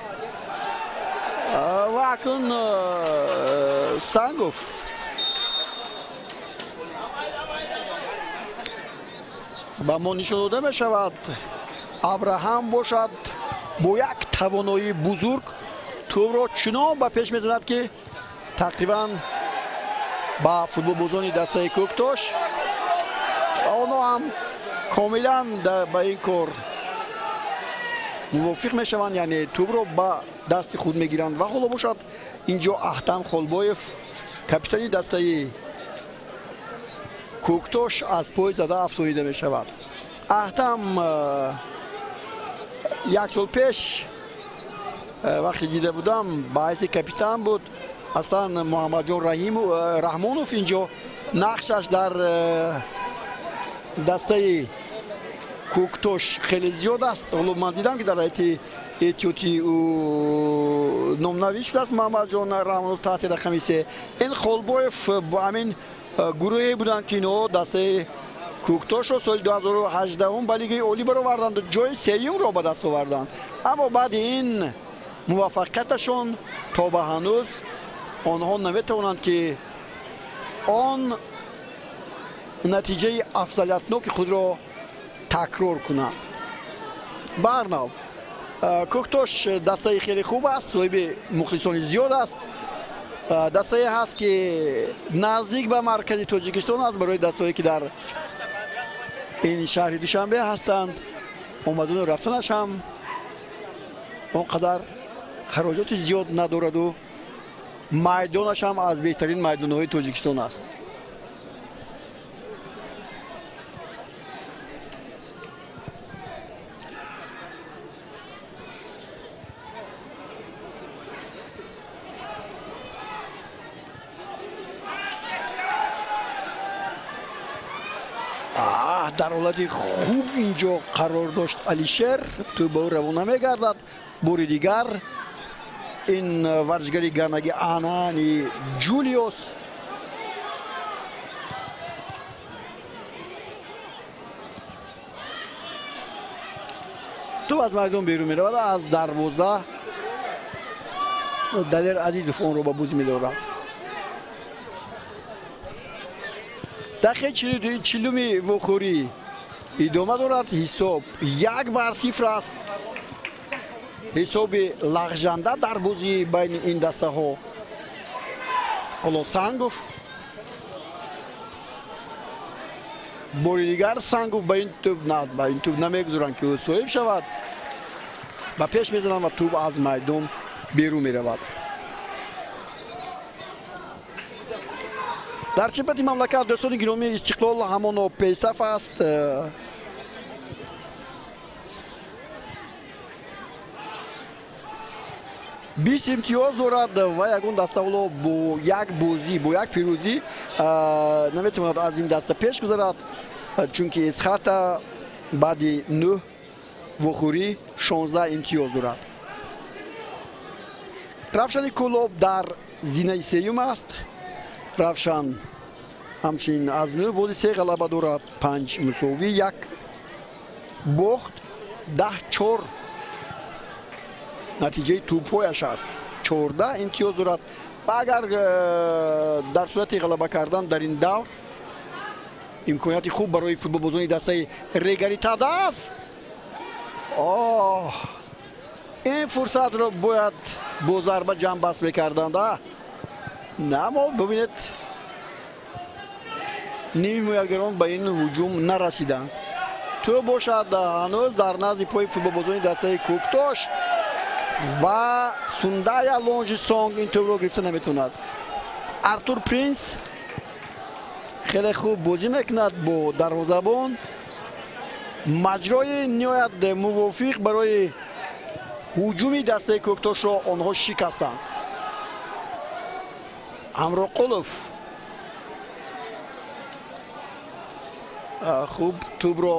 Ва акнун Сангов. Ба мо нишон дода мешавад. Абраҳам бошад, бо як тавоноии бузург тӯбро чунон ба пеш мезанад, ки тақрибан ба футболбозони дастаи Кӯктош, ва онҳо ҳам комилан ба ин кор мувофиқ мешаванд, яъне тӯбро ба дасти худ мегиранд. Ва ҳоло бошад, инҷо Аҳтам Холбоев, капитани дастаи Кӯктош, аз пой зада афтонида мешавад. Аҳтам як сол пеш, вақте дида будам, ба ҳайси капитан буд. Аслан Муҳаммадҷон Раҳмонов инҷо нақшаш дар Дастаи Кӯктош хеле зиёд аст. Ҳоло ман дидам, ки дар ҳайати эҳтиётӣ номнавис шудааст Муҳаммадҷон Раҳмонов таҳти рақами 3. Ин Холбоев бо ҳамин гурӯҳе буданд, ки инҳо дастаи Кӯктошро соли 2018 ба Лигаи Олӣ бароварданду ҷои сеюмро ба даст оварданд. Аммо баъди ин муваффақияташон то ба ҳанӯз онҳо наметавонанд, ки он натиҷаи афзалиятноки худро такрор кунанд. Барнав Кӯктош дастаи хеле хуб аст, соҳиби мухлисони зиёд аст. Дастае ҳаст, ки наздик ба маркази Тоҷикистон аст. Барои дастое, ки дар ин шаҳри Душанбе ҳастанд, омадану рафтанаш ҳам он қадар хароҷоти зиёд надораду майдонаш ҳам аз беҳтарин майдонҳои Тоҷикистон аст. Дар ҳолати хуб инҷо қарор дошт Алишер, тӯб ба ӯ равона мегардад. Бори дигар ин варзишгари ганаги Анани Ҷулиос тӯб аз майдон берун меравад. Аз дарвоза Далер Азизов онро ба бозӣ медорад. Дақиқаи 40-уми вохӯрӣ идома дорад. Ҳисоб 1-0 аст. Ҳисоби лағжанда дар бозии байни ин дастаҳо. Ҳоло Сангов, бори дигар Сангов ба ин тӯб ба ин тӯб намегузоранд, ки ӯ соҳиб шавад. Ба пеш мезананд ва тӯб аз майдон берун меравад. Дар чемпионати мамлакат, дӯстони гиромӣ, Истиқлол ҳамоно пешсаф аст. Бист имтиёз дорад ва ягон даста ҳоло бо як бозӣ, бо як пирӯзӣ наметавонад аз ин даста пеш гузарад, чунки Исхата баъди 9 вохӯрӣ 16 имтиёз дорад. Равшани Кӯлоб дар зинаи сеюм аст. Равшан ҳамчунин аз 9 бозӣ 3 ғалаба дорад, 5 мусовӣ, 1 бохт, 10-4 натиҷаи тӯбҳояш аст. 14 имтиёз дорад ва агар дар сурати ғалаба кардан дар ин давр имконияти хуб барои футболбозони дастаи Регаритада аст. Оҳ, ин фурсатро бояд бо зарба ҷамъбаст мекарданд. Аммо бибинед, ними ҳимоятгарон ба ин ҳуҷум нарасиданд. Тӯб бошад ҳанӯз дар назди пои футболбозони дастаи Кӯктош ва Сундая Лонжи Сонг ин тӯбро гирифта наметавонад. Артур Принс хеле хуб бозӣ мекунад бо дарвозабон. Маҷрои ниҳоят мувофиқ барои ҳуҷуми дастаи Кӯктошро онҳо шикастанд. Ҳамроқулов хуб тӯбро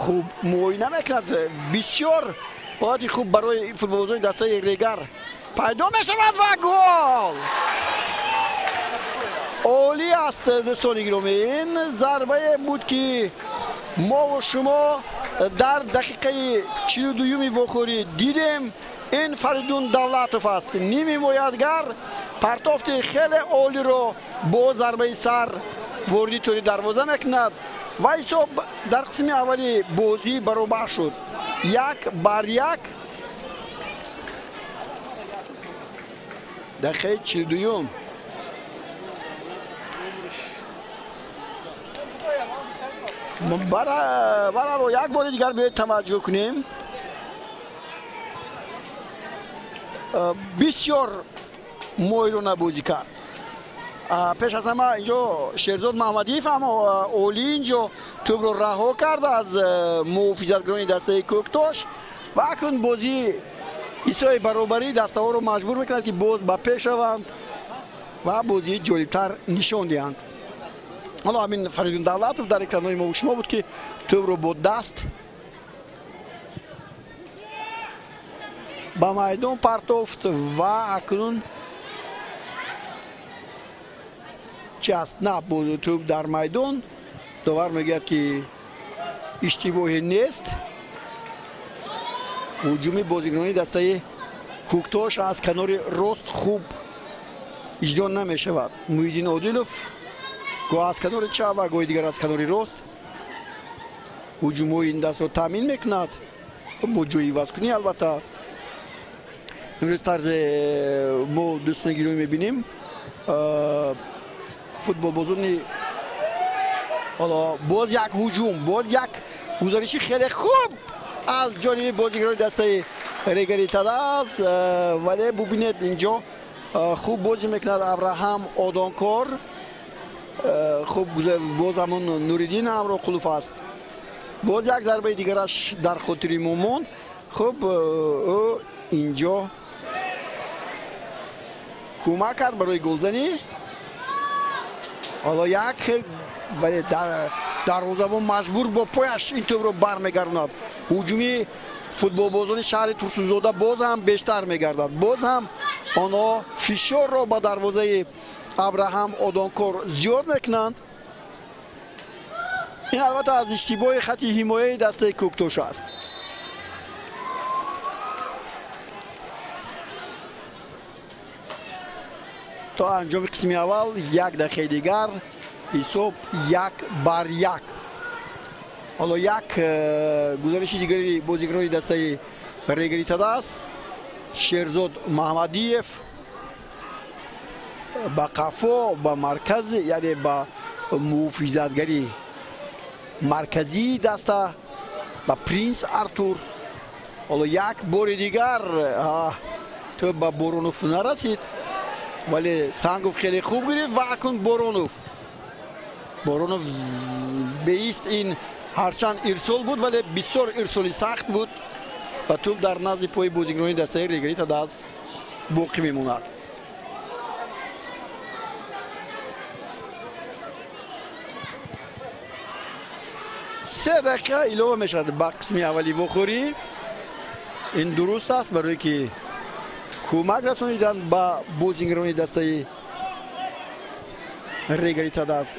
хуб муоина мекунад. Бисёр ҳолати хуб барои футболбозони дастаи Регар пайдо мешавад ва гол! Олӣ аст, дӯстони гиромӣ. Ин зарбае буд, ки мову шумо дар дақиқаи 42-юми вохӯрӣ дидем. Ин Фаридун Давлатов аст, ними ҳимоятгар партофти хеле олиро бо зарбаи сар вориди тӯри дарвоза мекунад ва ҳисоб дар қисми аввали бозӣ баробар шуд 1-1. Дақиқаи 42-юм. Барало як бори дигар биёед таваҷҷӯҳ кунем. Бисёр моҳирона бозӣ кард. Пеш аз ҳама инҷо Шерзод Маҳмадиев ҳам олӣ инҷо тӯбро раҳо кард аз муҳофизатгарони дастаи Кӯктош ва акнун бозӣ ҳиссои баробарӣ дастаҳоро маҷбур мекунад, ки боз ба пеш раванд ва бозии ҷолибтар нишон диҳанд. Ҳоло ҳамин Фаридун Давлатов дар экранҳои мо шумо буд, ки тӯбро бо даст ба майдон партофт ва акнун чи аст? На, тӯб дар майдон. Довар мегӯяд, ки иштибоҳе нест. Ҳуҷуми бозигарони дастаи Кӯктош аз канори рост хуб иҷро намешавад. Муҳиддин Одилов гоҳ аз канори чап ва гоҳи дигар аз канори рост ҳуҷумҳои ин дастро таъмин мекунад бо ҷои ивазкунӣ. Албатта, имрӯз тарзе мо дӯстони гиромӣ мебинем, футболбозони ҳоло боз як ҳуҷум, боз як гузариши хеле хуб аз ҷониби бозигарони дастаи Регари Тадаз, вале бубинед, инҷо хуб бозӣ мекунад Абраҳам Одонкор. Хуб, боз ҳамон Нуриддин Ҳамроқулов аст. Боз як зарбаи дигараш дар хотири мо монд. Хуб, ӯ инҷо кӯмак кард барои голзанӣ. Ҳоло як, вале дарвозабон маҷбур бо пояш ин тӯбро бармегардонад. Ҳуҷуми футболбозони шаҳри Турсунзода боз ҳам бештар мегардад. Боз ҳам онҳо фишорро ба дарвозаи Абраҳам Одонкор зиёд мекунанд. Ин албатта аз иштибоҳи хати ҳимояи дастаи Кӯктош аст. То анҷоми қисми аввал як дақиқаи дигар, ҳисоб 1-1. Ҳоло як гузариши дигари бозигарони дастаи Регари Тадаз. Шерзод Маҳмадиев ба қафо, ба марказ, яъне ба муҳофизатгари марказии даста, ба Принс Артур. Ҳоло як бори дигар тӯб ба Боронов нарасид, вале Сангов хеле хуб гирифт ва акнун Боронов. Боронов беист, ин ҳарчанд ирсол буд, вале бисёр ирсоли сахт буд ва тӯб дар назди пои бозигарони дастаи Регари Тадаз боқӣ мемонад. Се дақиқа илова мешавад ба қисми аввали вохӯрӣ. Ин дуруст аст, барое ки кӯмак расонидан ба бозигарони дастаи Регари Тадаз.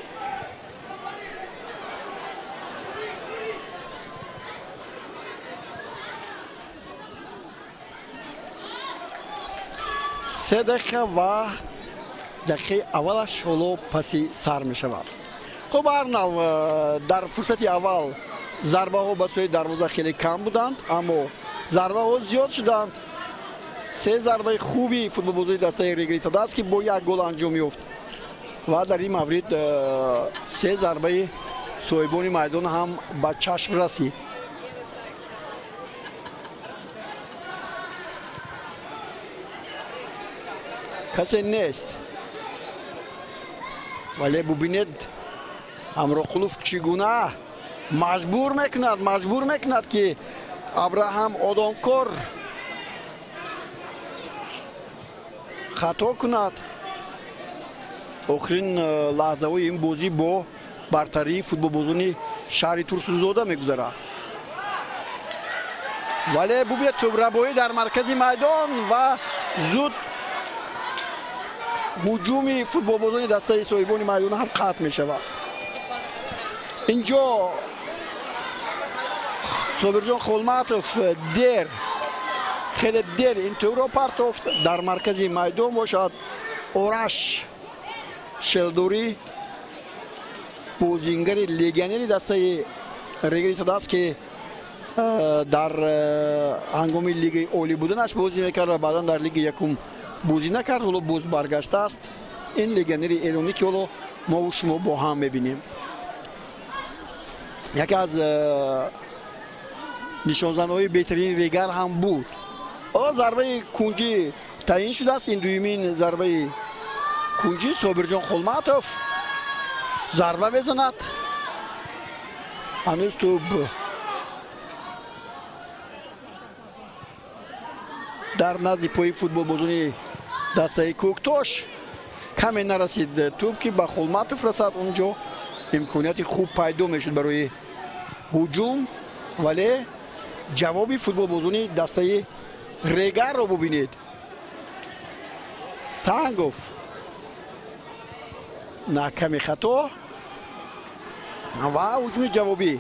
Се дақиқа ва дақиқаи аввалаш ҳоло паси сар мешавад. Хуб, ҳар нав дар фурсати аввал зарбаҳо ба сӯи дарвоза хеле кам буданд, аммо зарбаҳо зиёд шуданд. Се зарбаи хуби футболбозони дастаи Регари Тадаз, ки бо як гол анҷом ёфт, ва дар ин маврид се зарбаи соҳибони майдон ҳам ба чашм расид. Касе нест, вале бубинед, Ҳамроқулов чӣ гуна маҷбур мекунад, ки Абраҳам Одонкор хато кунад. Охирин лаҳзаҳои ин бозӣ бо бартарии футболбозони шаҳри Турсунзода мегузарад. Вале бубинед, тӯбрабоӣ дар маркази майдон ва зуд ҳуҷуми футболбозони дастаи соҳибони майдон ҳам қатъ мешавад. Инҷо Собирҷон Холматов дер, хеле дер ин тӯбро партофт. Дар маркази майдон бошад Ораш Шелдурӣ, бозингари легионери дастаи Регари Тадаз, ки дар ҳангоми лигаи олӣ буданаш бозӣ мекард ва баъдан дар лигаи якум бозӣ накард, ҳоло боз баргаштааст. Ин легионери эронӣ, ки ҳоло мову шумо бо ҳам мебинем, яке аз нишонзанҳои беҳтарини Регар ҳам буд. Ҳоло зарбаи кунҷӣ таъин шудааст. Ин дуюмин зарбаи кунҷӣ. Собирҷон Холматов зарба мезанад. Ҳанӯз тӯб дар назди пои футболбозони дастаи Кӯктош, каме нарасид тӯб, ки ба Холматов расад. Унҷо Имконияти хуб пайдо мешуд барои ҳуҷум, вале ҷавоби футболбозони дастаи Регарро бубинед. Сангов на ками хато ва ҳуҷуми ҷавобӣ.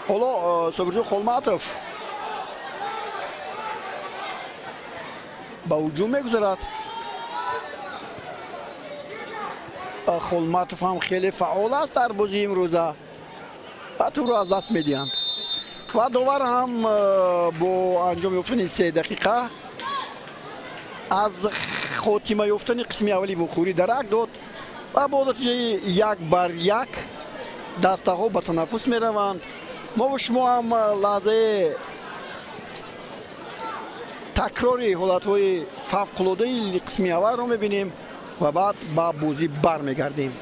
Ҳоло Собирҷон Холматов ба ҳуҷум мегузарад. Холматов ҳам хеле фаъол аст дар бозии имрӯза ва тӯбро аз даст медиҳанд. Ва довар ҳам бо анҷом ёфтани 3 дақиқа аз хотима ёфтани қисми аввали вухӯрӣ дарак дод ва бо натиҷаи 1-1 дастаҳо ба танаффус мераванд. Мо шумо ҳам лаҳзаи такрори ҳолатҳои фавқулодаи қисми аввалро мебинем ва баъд ба бозӣ бармегардем.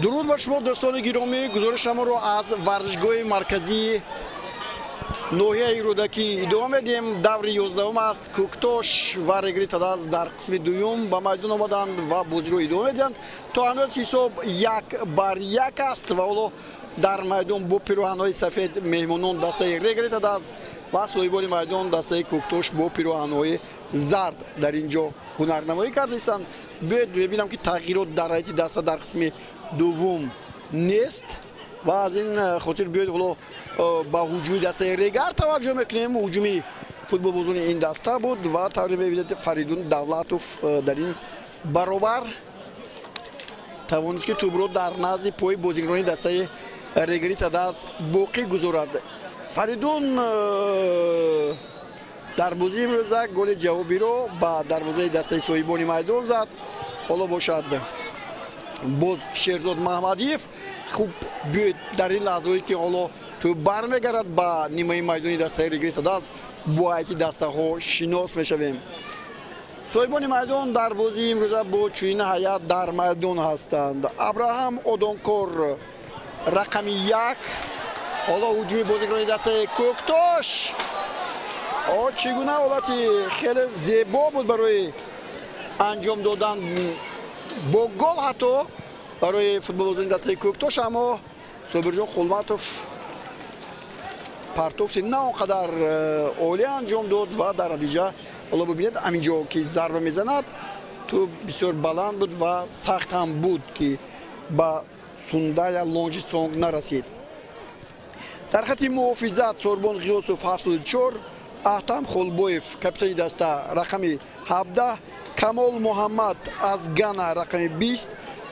Дуруд ба шумо дӯстони гиромӣ, гузоришамонро аз варзишгоҳи марказии ноҳияи Рӯдакӣ идома медиҳем. Даври 11 аст. Кӯктош ва Регри Тадаз дар қисми дуюм ба майдон омаданд ва бозиро идома медиҳанд. То ҳанӯз ҳисоб 1-1 аст ва ҳоло дар майдон бо пироҳанҳои сафед меҳмонон дастаи Регри Тадаз ва соҳибони майдон дастаи Кӯктош бо пироҳанҳои зард дар ин ҷо ҳунарнамоӣ кардастанд. Биёед мебинам ки тағйирот дар ҳайати даста дар қисми дуввум нест ва аз ин хотир биёед ҳоло ба ҳуҷуми дастаи Регар таваҷҷӯҳ мекунем. Ҳуҷуми футболбозони ин даста буд ва тавре мебинед Фаридун Давлатов дар ин баробар тавонист ки тӯбро дар назди пои бозигарони дастаи Регри Тадаз боқӣ гузорад. Фаридун дар бозии имрӯза голи ҷавобиро ба дарвозаи дастаи соҳибони майдон зад. Ҳоло бошад боз Шерзод Маҳмадиев. Хуб, биёед дар ин лаҳзаҳое ки ҳоло тӯб бармегардад ба нимаи майдони дастаи Регри Тадаз, бо ҳайати дастаҳо шинос мешавем. Соҳибони майдон дар бозии имрӯза бо чунин ҳайат дар майдон ҳастанд: Абраҳам Одонкор рақами 1. Ҳоло ҳуҷуми бозигарони дастаи Кӯктош. Чӣ гуна ҳолати хеле зебо буд барои анҷом додан бо гол ҳатто барои футболбозони дастаи Кӯктош, аммо Собирҷон Хулматов партофти на он қадар олӣ анҷом дод ва дар натиҷа ҳоло бибинед ҳамин ҷо ки зарба мезанад, тӯб бисёр баланд буд ва сахт ҳам буд ки ба Сундая Лонжисонг нарасид. Дар хати муҳофизат Сорбон Ғиёсов 74, Аҳтам Холбоев капитани даста рақами 17, Камол Муҳаммад аз Гана рақами 20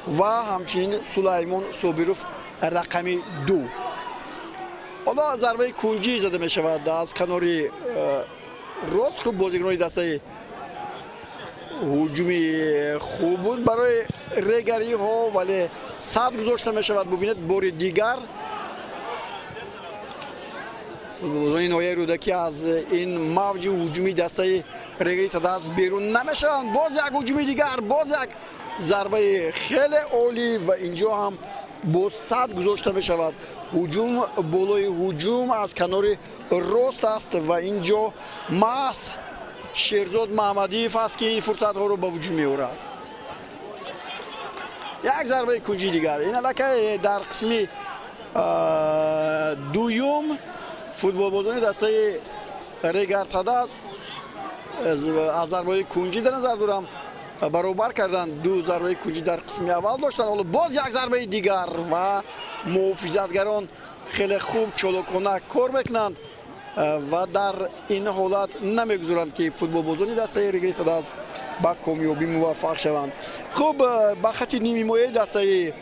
ва ҳамчунин Сулаймон Собиров рақами 2. Ҳоло зарбаи кунҷӣ зада мешавад аз канори рост. Хуб, бозигарони дастаи ҳуҷуми хуб буд барои регариҳо, вале сад гузошта мешавад. Бубинед, бори дигар футболбозони ноҳияи Рӯдакӣ аз ин мавҷи ҳуҷуми дастаи Регари Тадас берун намешаванд. Боз як ҳуҷуми дигар, боз як зарбаи хеле олӣ ва инҷо ҳам бо сад гузошта мешавад. Ҳуҷум болои ҳуҷум аз канори рост аст ва инҷо маҳз Шерзод Маҳмадиев аст, ки ин фурсатҳоро ба вуҷуд меорад. Як зарбаи кунҷи дигар. Ин аллакай дар қисми дуюм футболбозони дастаи Регар Тадас аз зарбаи кунҷӣ дар назар дорам баробар карданд. Ду зарбаи кунҷӣ дар қисми аввал доштанд. Ҳоло боз як зарбаи дигар ва муҳофизатгарон хеле хуб чолокона кор мекунанд ва дар ин ҳолат намегузоранд, ки футболбозони дастаи Регари Тадас ба комёбӣ муваффақ шаванд. Хуб, ба хати нимҳимояи дастаи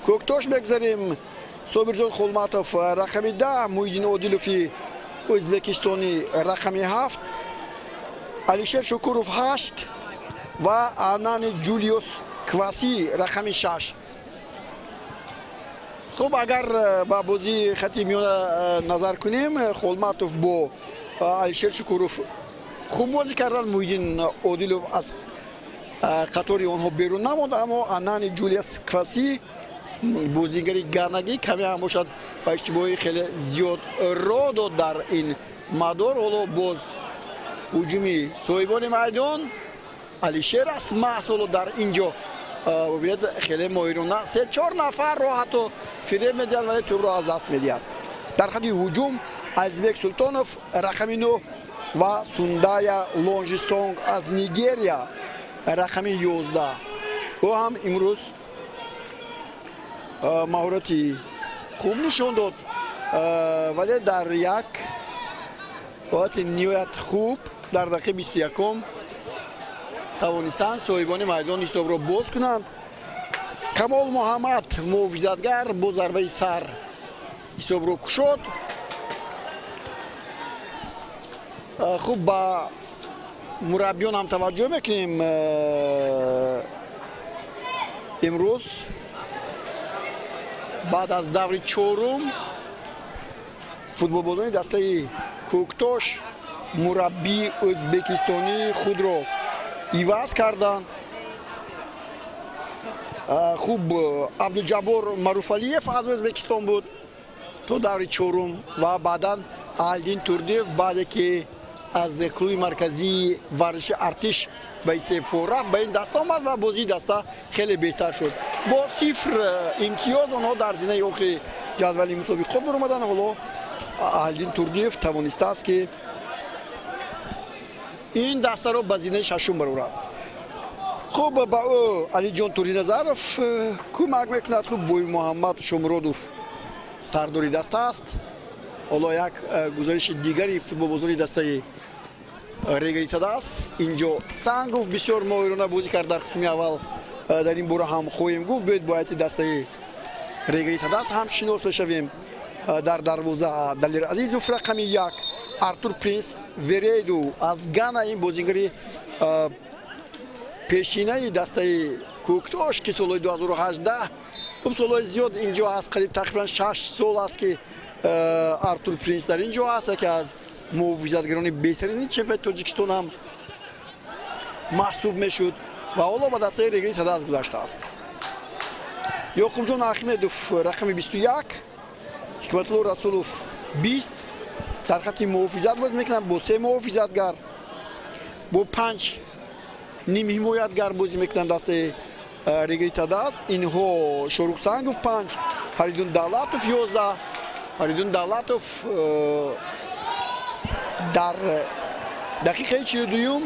Кӯктош мегузарем. Собирҷон Холматов рақами 10, Муҳиддин Одилови ӯзбекистонӣ рақами 7, Алишер Шукуров 8 ва Анани Ҷулиус Кваси рақами 6. Хуб, агар ба бозии хати миёна назар кунем, Холматов бо Алишер Шукуров хуб бозӣ карданд. Муҳиддин Одилов аз қатори онҳо берун намонд, аммо Анани Ҷулиус Кваси бозигари ганагӣ каме ҳам бошад ба иштибоҳи хеле зиёд роҳ дод дар ин мадор. Ҳоло боз ҳуҷуми соҳибони майдон Алишер аст маҳз. Ҳоло дар ин ҷо бубинед, хеле моҳирона се-чор нафарро ҳатто фиреб медиҳад, вале тӯбро аз даст медиҳад. Дар хати ҳуҷум Азизбек Султонов рақами 9 ва Сундая Лонжисонг аз Нигерия рақами 11. Ӯ ҳам имрӯз маҳорати хуб нишон дод, вале дар як ҳолати ниҳоят хуб дар дақиқаи 21 тавонистанд соҳибони майдон ҳисобро боз кунанд. Камол Муҳаммад муҳофизатгар бо зарбаи сар ҳисобро кушод. Хуб, ба мураббиён ҳам таваҷҷӯҳ мекунем. Имрӯз баъд аз даври чорум футболбозони дастаи Кӯктош мураббии ӯзбекистонии худро иваз карданд. Хуб, Абдуҷаббор Маруфалиев аз Ӯзбекистон буд то даври чорум ва баъдан Алдин Турдиев, баъде ки аз клуби марказии варзиши Артиш ба истеъфо рафт, ба ин даста омад ва бозии даста хеле беҳтар шуд. Бо 0 имтиёз онҳо дар зинаи охири ҷадвали мусобиқот баромаданд. Ҳоло Алдин Турдиев тавонистааст, ки ин дастаро ба зинаи шашум барорад. Хуб, ба ӯ Алиҷон Туриназаров кӯмак мекунад. Хуб, Бой Муҳаммад Шомуродов сардори даста аст. Ҳоло як гузариши дигари футболбозони дастаи Регари Тадас. Инҷо Сангов бисёр моҳирона бозӣ кард дар қисми аввал. Дар ин бора ҳам хоҳем гуфт. Биёед бо ҳайати дастаи Регари Тадас ҳам шинос мешавем. Дар дарвоза Далер Азизов рақами 1, Артур Принс Вереду аз Гана, ин бозигари пешинаи дастаи Кӯктош, ки солҳои 2018, хуб, солҳои зиёд инҷо аст, қариб тақрибан 6 сол аст, ки Артур Принс дар инҷо аст, яке аз муҳофизатгарони беҳтарини чемпионати Тоҷикистон ҳам маҳсуб мешуд ва ҳоло ба дастаи Регари Тадас гузаштааст. Ёқубҷон Аҳмедов рақами 21, Ҳикматулло Расулов 20 дар хати муҳофизат бозӣ мекунанд бо 3 муҳофизатгар, бо 5 нимҳимоятгар бозӣ мекунанд дастаи Регари Тадас. Инҳо Шорух Сангов 5, Фаридун Давлатов 11. Фаридун Давлатов дар дақиқаи 42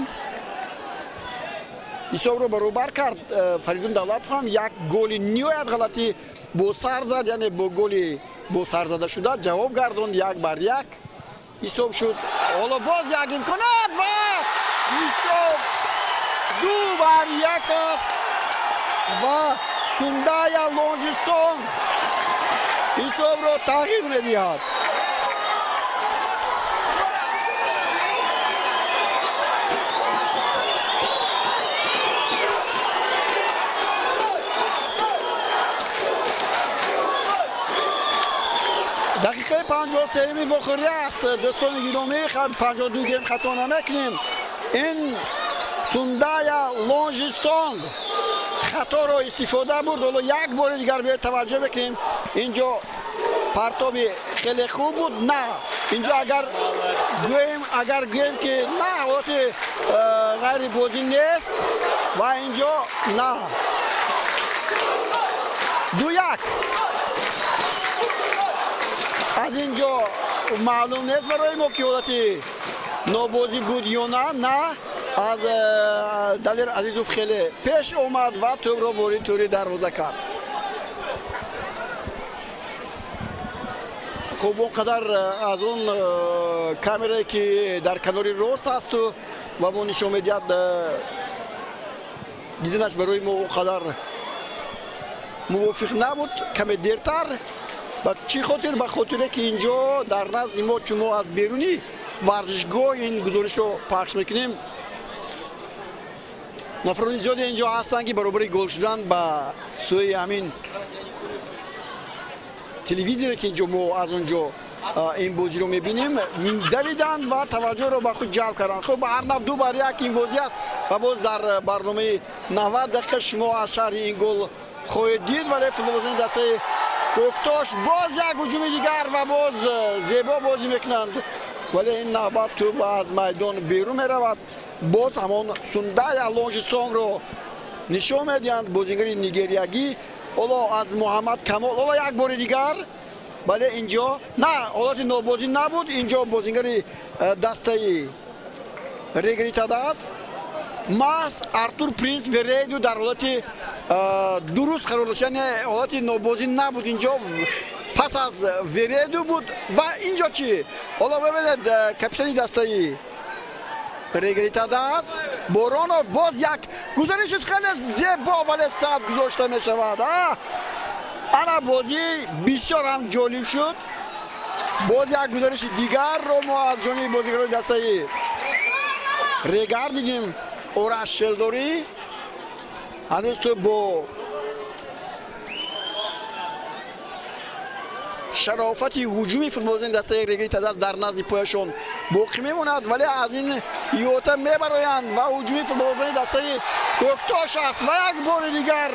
Ҳисобро баробар кард Фаридун Давлатов ҳам як голи ниҳоят ғалатӣ бо сар зад, яъне бо голи бо сар зада шуда ҷавоб гардонд, 1-1 ҳисоб шуд. Ҳоло боз як имконият ва ҳисоб 2-1 аст ва Сундая Лонжисон ҳисобро тағйир медиҳад. Дақиқаи 53-ми вохӯрӣ аст, дӯстони гиромӣ, 52 гем хато намекунем. Ин Сундая Лонжисон хаторо истифода бурд. Ҳоло як бори дигар биёед таваҷҷӯҳ бикунем. Инҷо партоби хеле хуб буд. На, инҷо агар гӯем ки на, ҳолати ғайри бозӣ нест ва инҷо на 2-1. Аз инҷо маълум нест барои мо ки ҳолати нобозӣ буд ё на. На, аз Далер Азизов хеле пеш омад ва тӯбро ворид тӯри дарвоза кард. Хуб, он қадар аз он камерае ки дар канори рост асту ва мо нишон медиҳад, диданаш барои мо он қадар мувофиқ набуд, каме дертар. Ба чӣ хотир? Ба хотире ки инҷо дар назди мо, чун мо аз берунӣ варзишгоҳ ин гузоришро пахш мекунем, нафарони зиёде инҷо ҳастанд ки баробари гол шудан ба сӯи ҳамин телевизоре ки инҷо мо аз он ҷо ин бозиро мебинем давиданд ва таваҷҷӯҳро ба худ ҷалб карданд. Хуб, ба ҳар нав 2-1 ин бозӣ аст ва боз дар барномаи 90 дақиқа шумо аз шарҳи ин гол хоҳед дид. Вале футболбозони дастаи Кӯктош боз як ҳуҷуми дигар ва боз зебо бозӣ мекунанд, вале ин навбат тӯб аз майдон берун меравад. Боз ҳамон Сундая Лонжисонро нишон медиҳанд, бозигари нигериягӣ. Ҳоло аз Муҳаммад Камол, ҳоло як бори дигар, вале инҷо на, ҳолати нобозӣ набуд. Инҷо бозигари дастаи Регритадас маҳз Артур Принс Вереду дар ҳолати дуруст қарор дошт, яъне ҳолати нобозӣ набуд. Инҷо пас аз Вереду буд ва инҷо чӣ? Ҳоло бибинед, капитани дастаи Регритадас Боронов боз як гузариши хеле зебо, вале сад гузошта мешавад. Ана бозӣ бисёр ҳам ҷолиб шуд. Боз як гузариши дигарро мо аз ҷониби бозигарони дастаи Регар дидим. Ораш Шелдорӣ ҳанӯз тӯб бо шарофати ҳуҷуми футболбозони дастаи Регритадас дар назди пояшон боқӣ мемонад, вале аз ин иҳота мебароянд ва ҳуҷуми футболбозони дастаи Кӯктош аст ва як бори дигар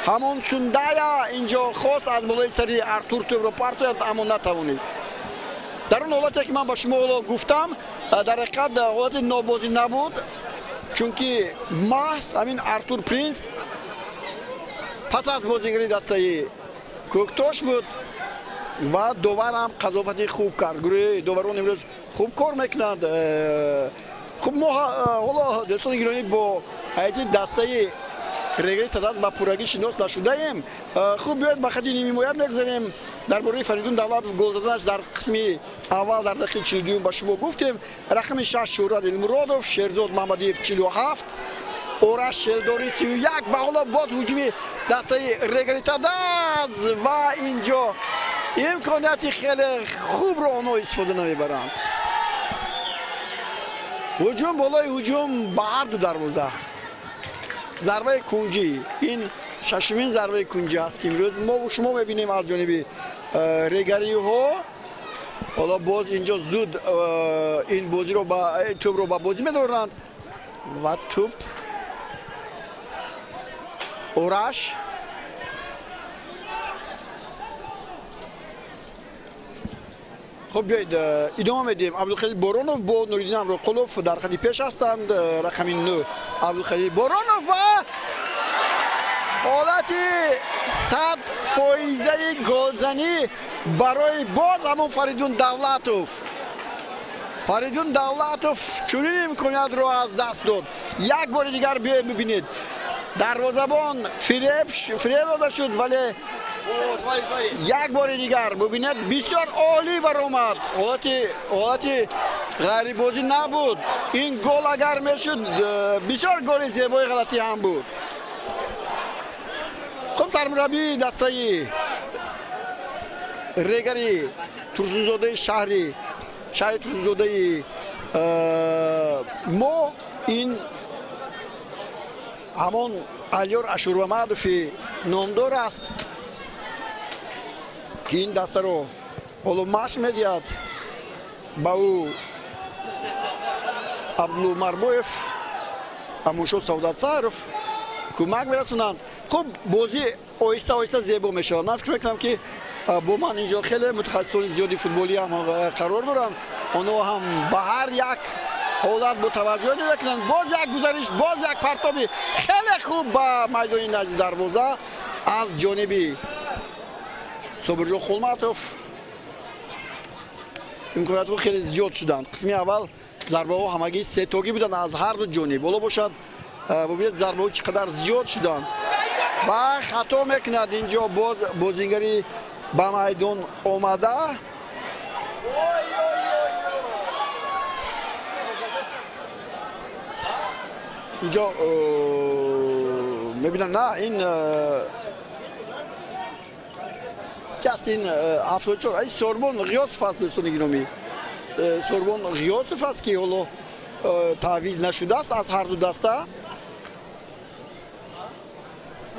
ҳамон Сундая инҷо хост аз болои сари Артур тӯбро партояд, аммо натавонист. Дар он ҳолате ки ман ба шумо ҳоло гуфтам, дар ҳақиқат ҳолати нобозӣ набуд, чунки маҳз ҳамин Артур Принс пас аз бозигари дастаи Кӯктош буд ва довар ҳам қазовати хуб кард. Гурӯҳи доварон имрӯз хуб кор мекунанд. Хуб, мо ҳоло дӯстони гиромӣ бо ҳайати дастаи Регритадас ба пуррагӣ шинос нашудаем. Хуб, биёед ба хати нимҳимоят мегузарем. Дар бораи Фаридун Давлатов гол заданаш дар қисми аввал дар дақиқаи 42 ба шумо гуфтем. Рақами 6 Шӯҳрат Илмуродов, Шерзод Маҳмадиев 47, Ораш Шелдорӣ 31 ва ҳоло боз ҳуҷуми дастаи Регритадас ва инҷо имконияти хеле хубро онҳо истифода намебаранд. Ҳуҷум болои ҳуҷум ба ҳар ду дарвоза. Зарбаи кунҷӣ, ин шашумин зарбаи кунҷӣ аст ки имрӯз мо шумо мебинем аз ҷониби регариҳо. Ҳоло боз инҷо зуд ин бозиро ба тӯбро ба бозӣ медоранд ва тӯб Ораш Хуб, биёед идома медиҳем. Абдулхалил Боронов бо Нуриддин Амроқулов дар хати пеш ҳастанд. Рақами 9 Абдулхалил Боронов ва ҳолати 100% голзанӣ барои боз ҳамон Фаридун Давлатов. Фаридун Давлатов чунин имкониятро аз даст дод. Як бори дигар биёед бибинед. Дарвозабон фиреб дода шуд, вале як бори дигар бибинед, бисёр олӣ баромад. Ҳолати ғайрибозӣ набуд. Ин гол агар мешуд, бисёр голи зебои ғалатӣ ҳам буд. Хуб, сармураббии дастаи Регари Турсунзодаи шаҳри Турсунзодаи мо ин ҳамон Алиёр Ашурмамадови номдор аст, ки ин дастаро ҳоло машқ медиҳад. Ба ӯ Абдулло Марбоев, Амушо Савдатсаров кӯмак мерасонанд. Хуб, бозӣ оҳиста оҳиста зебо мешавад. Ман фикр мекунам, ки бо ман инҷо хеле мутахассисони зиёди футболӣ ҳам қарор доранд. Онҳо ҳам ба ҳар як ҳолат бо таваҷҷӯҳ мекунанд. Боз як гузариш, боз як партоби хеле хуб ба майдони назди дарвоза аз ҷониби Собирҷон Холматов. Имкониятҳо хеле зиёд шуданд. Қисми аввал зарбаҳо ҳамагӣ сетогӣ буданд аз ҳар ду ҷониб. Ҳоло бошад, бубинед, зарбаҳо чӣ қадар зиёд шуданд ва хато мекунад инҷо боз бозингари ба майдон омада. Инҷо мебинам, на ин чи аст, ин 74 ай Сорбон Ғиёсов аст, дӯстони гиромӣ. Сорбон Ғиёсов аст, ки ҳоло таъвиз нашудааст аз ҳар ду даста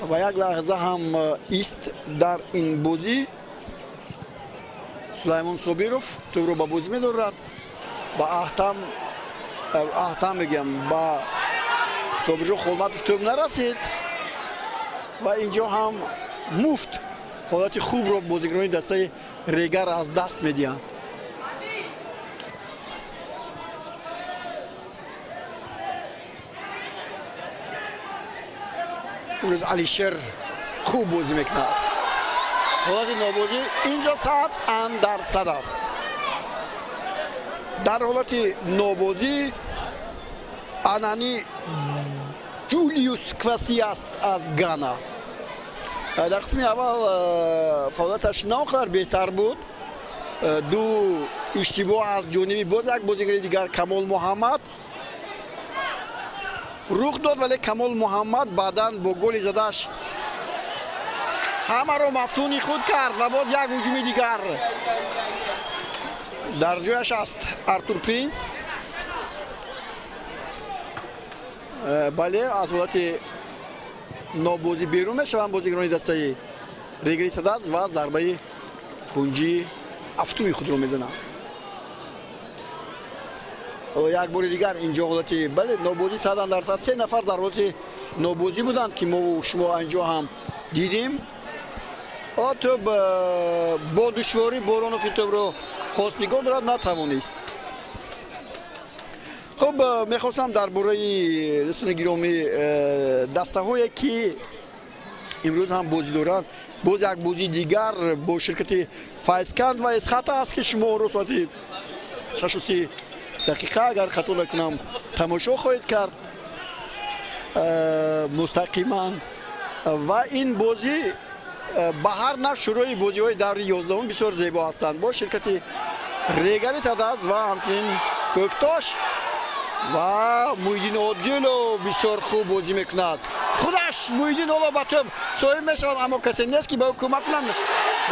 ва як лаҳза ҳам ист дар ин бозӣ. Сулаймон Собиров тӯбро ба бозӣ медорад, ба Аҳтам мегӯям, ба Собирҷон Холматов тӯб нарасид ва инҷо ҳам муфт ҳолати хубро бозигарони дастаи Регар аз даст медиҳанд. Имрӯз Алишер хуб бозӣ мекунад. Ҳолати нобозӣ инҷо 100% аст. Дар ҳолати нобозӣ Анани Ҷулиус Кваси аст аз Гана. Дар қисми аввал фаъолияташ на он қадар беҳтар буд. Ду иштибоҳ аз ҷониби боз як бозигари дигар Камол Муҳаммад рух дод, вале Камол Муҳаммад баъдан бо голи задааш ҳамаро мафтуни худ кард ва боз як ҳуҷуми дигар дар ҷояш аст Артур Принс. Бале, аз ҳолати нобозӣ берун мешаванд бозигарони дастаи Регари Тадаз ва зарбаи кунҷии ҳафтуми худро мезананд. Як бори дигар инҷо ҳолати бале нобозӣ 100%, се нафар дар ҳолати нобозӣ буданд, ки мо шумо инҷо ҳам дидем. Тӯб бо душворӣ Боронов ин тӯбро хост нигоҳ дорад, натавонист. Хуб, мехостам дар бораи дӯстони гиромӣ дастаҳое, ки имрӯз ҳам бозӣ доранд, боз як бозии дигар бо ширкати Файзканд ва Эсхата аст, ки шумо онро соати 6:30 дақиқа, агар хато накунам, тамошо хоҳед кард мустақиман. Ва ин бозӣ ба ҳар навъ шурӯи бозиҳои даври 11 бисёр зебо ҳастанд бо ширкати Регари Тадаз ва ҳамчунин Кӯктош. Ва Муҳиддин Одилов бисёр хуб бозӣ мекунад. Худаш Муҳиддин ҳоло ба тӯб соҳиб мешавад, аммо касе нест, ки ба ӯ кӯмак кунанд.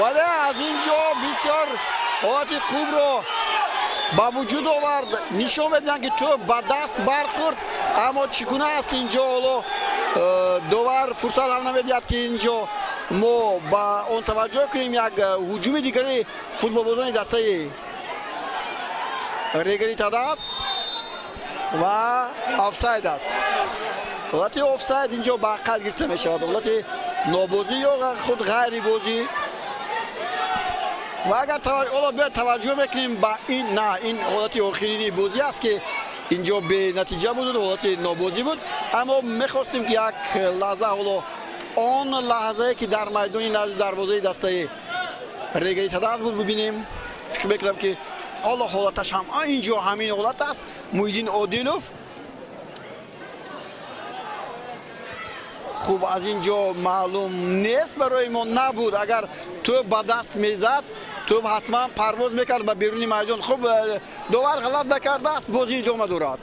Вале аз ин ҷо бисёр ҳолати хубро ба вуҷуд овард. Нишон медиҳанд, ки тӯб ба даст бархӯрд, аммо чӣ гуна аст инҷо ҳоло довар фурсат ҳам намедиҳад, ки инҷо мо ба он таваҷҷӯҳ кунем. Як ҳуҷуми дигари футболбозони дастаи Регари Тадаз ва офсайд аст. Ҳолати офсайд инҷо ба қайд гирифта мешавад. Ҳолати нобозӣ ё худ ғайрибозӣ. Ва агар ҳоло бояд таваҷҷӯҳ мекунем ба ин, на ин ҳолати охирини бозӣ аст, ки инҷо бенатиҷа буд, ҳолати нобозӣ буд, аммо мехостем, ки як лаҳза ҳоло он лаҳзае, ки дар майдони назди дарвозаи дастаи Регари Тадаз буд, бибинем. Фикр мекунам, ки Ҳоло ҳолаташ ҳам инҷо ҳамин ҳолат аст. Муҳиддин Одилов хуб аз инҷо маълум нест, барои мо набуд. Агар тӯб ба даст мезад, тӯб ҳатман парвоз мекард ба беруни майдон. Хуб, довар ғалат накардааст, бозӣ идома дорад.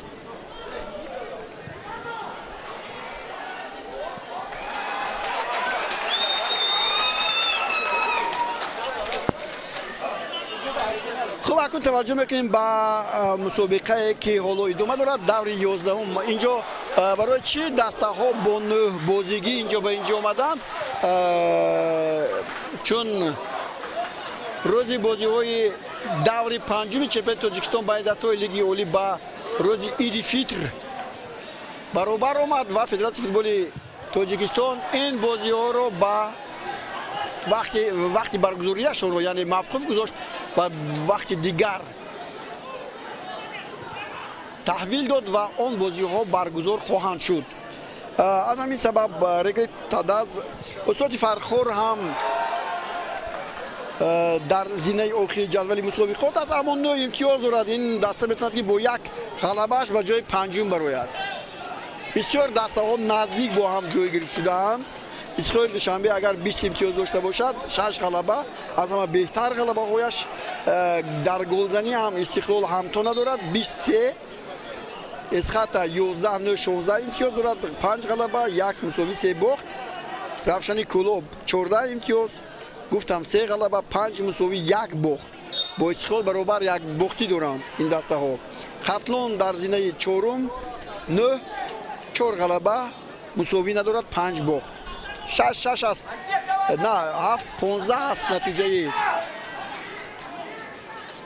Хуб, акнун таваҷҷӯҳ мекунем ба мусобиқае ки ҳоло идома дорад, даври 11-ум. Инҷо барои чӣ дастаҳо бо 9 бозигӣ инҷо ба инҷо омаданд? Чун рӯзи бозиҳои даври 5-уми чемпионати Тоҷикистон байни дастаҳои Лиги Олӣ ба рӯзи Иди Фитр баробар омад ва Федератсияи футболи Тоҷикистон ин бозиҳоро ба вақти баргузориашонро, яъне мавқуф гузошт ва вақти дигар таҳвил дод ва он бозиҳо баргузор хоҳанд шуд. Аз ҳамин сабаб Регар Тадаз, устоди Фархор ҳам дар зинаи охири ҷадвали мусобиқот аст, аммо 9 имтиёз дорад. Ин даста метавонад ки бо як ғалабааш ба ҷои 5-ум барояд. Бисёр дастаҳо наздик бо ҳам ҷой гирифт шудаанд. Истиқлоли Душанбе агар 20 имтиёз дошта бошад, 6 ғалаба, аз ҳама беҳтар ғалабаҳояш дар голзанӣ ҳам Истиқлол ҳамто надорад, 23. Эсхата 11, 9, 16 имтиёз дорад, 5 ғалаба, 1 мусовӣ, 3 бохт. Равшани Кӯлоб 14 имтиёз, гуфтам 3 ғалаба, 5 мусовӣ, 1 бохт. Бо Истиқлол баробар як бохтӣ доранд ин дастаҳо. Хатлон дар зинаи 4-ум 9, 4 ғалаба, мусовӣ надорад, 5 бохт. 6-6 аст, на 7, 15 аст натиҷаи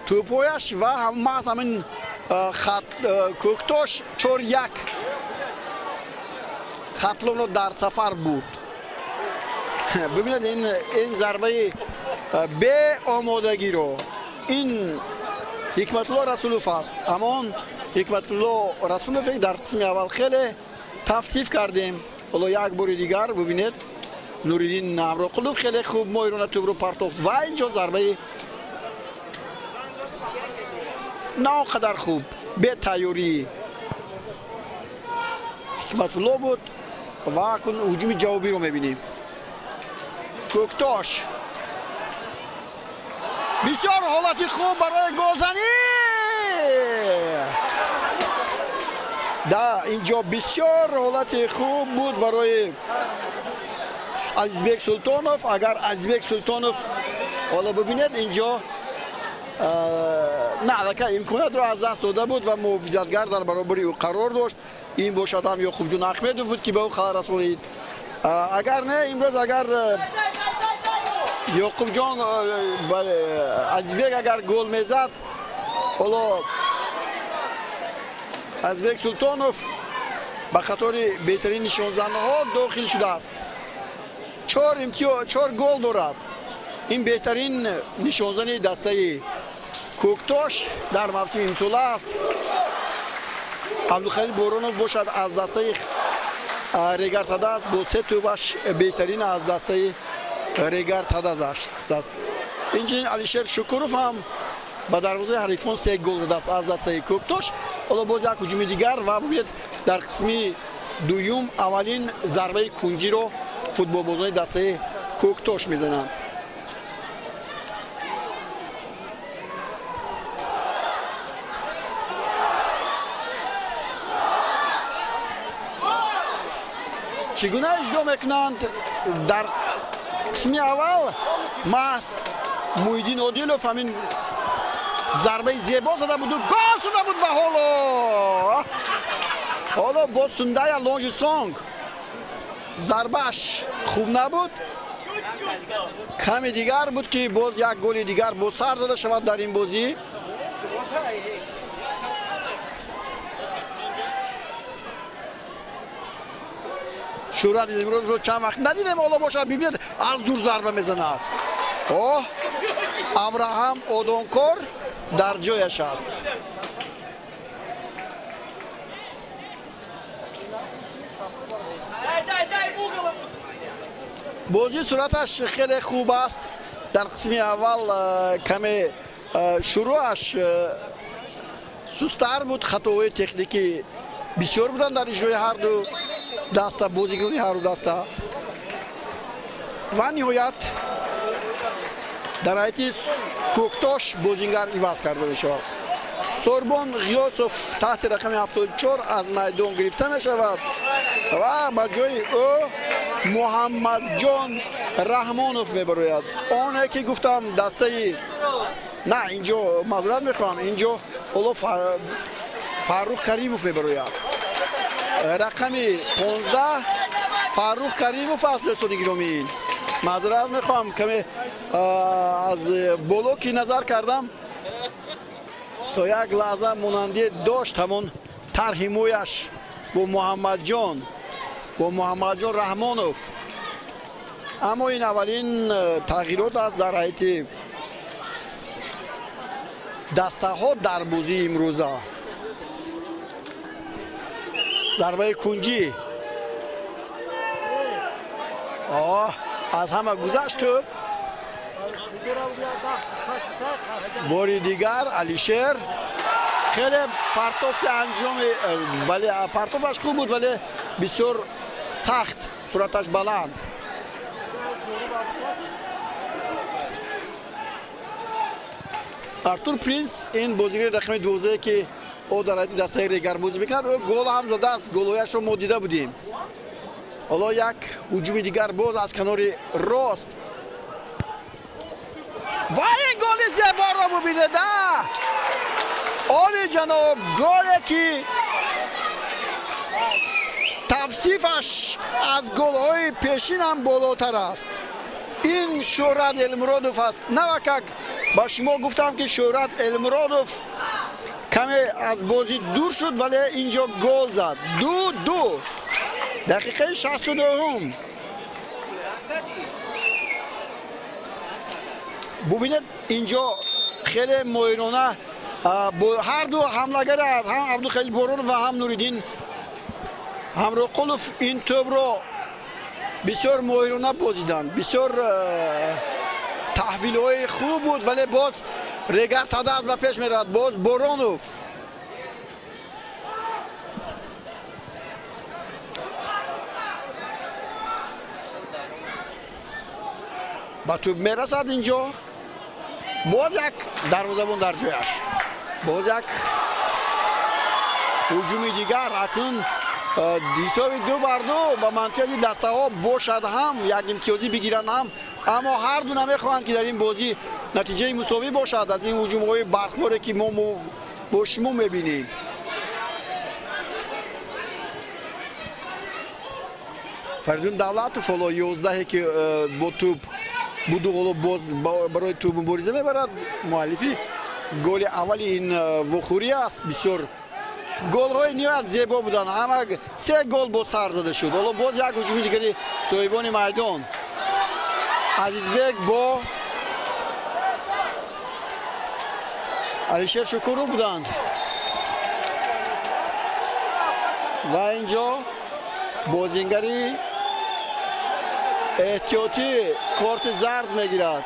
тӯбҳояш ва маҳз ҳамин Кӯктош 4-1 Хатлонро дар сафар бурд. Бибинед ин зарбаи беомодагиро. Ин Ҳикматулло Расулов аст. Ҳамон Ҳикматулло Расулов дар қисми аввал хеле тавсиф кардем. Ҳоло як бори дигар бибинед, Нуриддин Ҳамроқулов хеле хуб моҳирона тӯбро партофт ва инҷо зарбаи на он қадар хуб, бетайёрии Ҳикматулло буд ва акнун ҳуҷуми ҷавобиро мебинем. Кӯктош бисёр ҳолати хуб барои голзанӣ. Да, инҷо бисёр ҳолати хуб буд барои Азизбек Султонов. Агар Азизбек Султонов ҳоло бибинед, инҷо на аллакай имкониятро аз даст дода буд ва муҳофизатгар дар баробари ӯ қарор дошт. Ин бошад ҳам Ёқубҷон Аҳмедов буд ки ба ӯ халал расонид. Агар не, имрӯз агар Ёқубҷон Азизбек агар гол мезад, ҳоло Азизбек Султонов ба қатори беҳтарин нишонзанҳо дохил шудааст. 4 гол дорад. Ин беҳтарин нишонзани дастаи Кӯктош дар мавсими имсола аст. Абдулхалил Боронов бошад аз дастаи Регар Тадаз бо 3 тӯбаш беҳтарин аз дастаи Регар Тадаз аст. Инчунин Алишер Шукуров ҳам ба дарвозаи ҳарифон 3 гол задааст аз дастаи Кӯктош. Ҳоло боз як ҳуҷуми дигар ва бибинед, дар қисми дуюм аввалин зарбаи кунҷиро футболбозони дастаи Кӯктош мезананд. Чӣ гуна иҷро мекунанд? Дар қисми аввал маҳз Муҳиддин Одилов ҳамин зарбаи зебо зада буду гол шуда буд ва ҳоло бо Сундая Лонжи Сонг зарбааш хуб набуд. Ками дигар буд ки боз як голи дигар бо сар зада шавад дар ин бозӣ. Шӯҳрат имрӯзро чанд вақт надидем, ҳоло бошад бибинед, аз дур зарба мезанад. Оҳ, Авраҳам Одонкор дар ҷояш аст. Бозии сураташ хеле хуб аст. Дар қисми аввал каме Шурӯъаш сусттар буд, хатоҳои техникӣ бисёр буданд дар иҷрои ҳарду даста, бозигарони ҳарду даста. Ва ниҳоят дар ҳайати Кӯктош бозингар иваз карда мешавад. Сорбон Ғиёсов таҳти рақами 74 аз майдон гирифта мешавад ва ба ҷои ӯ Муҳаммадҷон Раҳмонов мебарояд. Оне ки гуфтам дастаи на, инҷо маъзарат мехоҳам, инҷо ҳоло Фаррух Каримов мебарояд. Рақами 15 Фаррух Каримов аст, дӯстони гиромӣ. Маъзарат мехоҳам, каме аз боло ки назар кардам то як лаҳза монандӣ дошт ҳамон тарҳи мӯяш бо Муҳаммадҷон Раҳмонов. Аммо ин аввалин тағйирот аст дар ҳайати дастаҳо дар бозии имрӯза. Зарбаи кунҷӣ аз ҳама гузашт тӯб. Бори дигар Алишер хеле партофи анҷоми, вале партофаш хуб буд, вале бисёр сахт, сураташ баланд. Артур Принс ин бозигари рақами 12 ки ӯ дар ҳайати дастаи Регар бозӣ мекунад, ӯ гол ҳам задааст, голҳояшро мо дида будем. Ҳоло як ҳуҷуми дигар боз аз канори рост ва ин голи зеборо бубинед. Оли ҷаноб, голе ки тавсифаш аз голҳои пешин ҳам болотар аст. Ин Шӯҳрат Элмуродов аст. Навакак ба шумо гуфтам ки Шӯҳрат Элмуродов каме аз бозӣ дур шуд, вале инҷо гол зад. 2-2, дақиқаи 69-ум. Бубинед, инҷо хеле моҳирона ҳарду ҳамлагар, ҳам Абдухалил Боронов ва ҳам Нуриддин Ҳамроқулов ин тӯбро бисёр моҳирона бозиданд. Бисёр таҳвилҳои хуб буд, вале боз Регар Тадаз ба пеш меравад. Боз Боронов. Ба тӯб мерасад инҷо. Боз як дарвозабон дар ҷояш. Боз як ҳуҷуми дигар. Акнун ҳисоби 2-2 ба манфиати дастаҳо бошад ҳам, як имтиёзӣ бигиранд ҳам, аммо ҳарду намехоҳанд ки дар ин бозӣ натиҷаи мусовӣ бошад аз ин ҳуҷумҳои барқворе ки мо бо шумо мебинем. Фаридун Давлатов ҳоло 11 ки бо тӯб буду, ҳоло боз барои тӯб мубориза мебарад. Муаллифи голи аввали ин вохӯрӣ аст. Бисёр голҳои ниҳоят зебо буданд. Ҳама 3 гол бо сар зада шуд. Ҳоло боз як ҳуҷуми дигари соҳибони майдон. Азизбек бо Алишер Шукуров буданд ва инҷо бозингари эҳтиётӣ корти зард мегирад.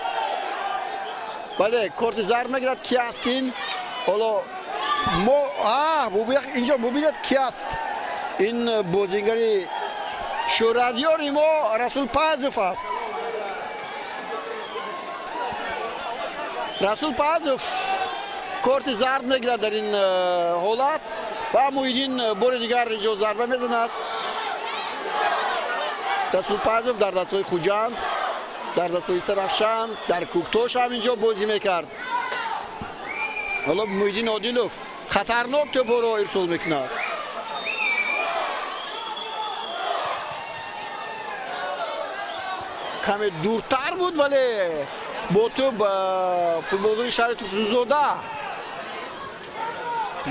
Бале, корти зард мегирад. Ки аст ин? Ҳоло мо инҷо бубинед ки аст. Ин бозингари шӯҳратёри мо Расул Пазов аст. Расул Пазов корти зард мегирад дар ин ҳолат ва Муҳиддин бори дигар инҷо зарба мезанад. Расул Пазов дар дастҳои Хуҷанд, дар дастҳои Сарафшан, дар Кӯктош ҳам инҷо бозӣ мекард. Ҳоло Муҳиддин Одилов хатарнок тӯбҳоро ирсол мекунад. Каме дуртар буд, вале бо тӯб футболбозони шаҳри Турсунзода.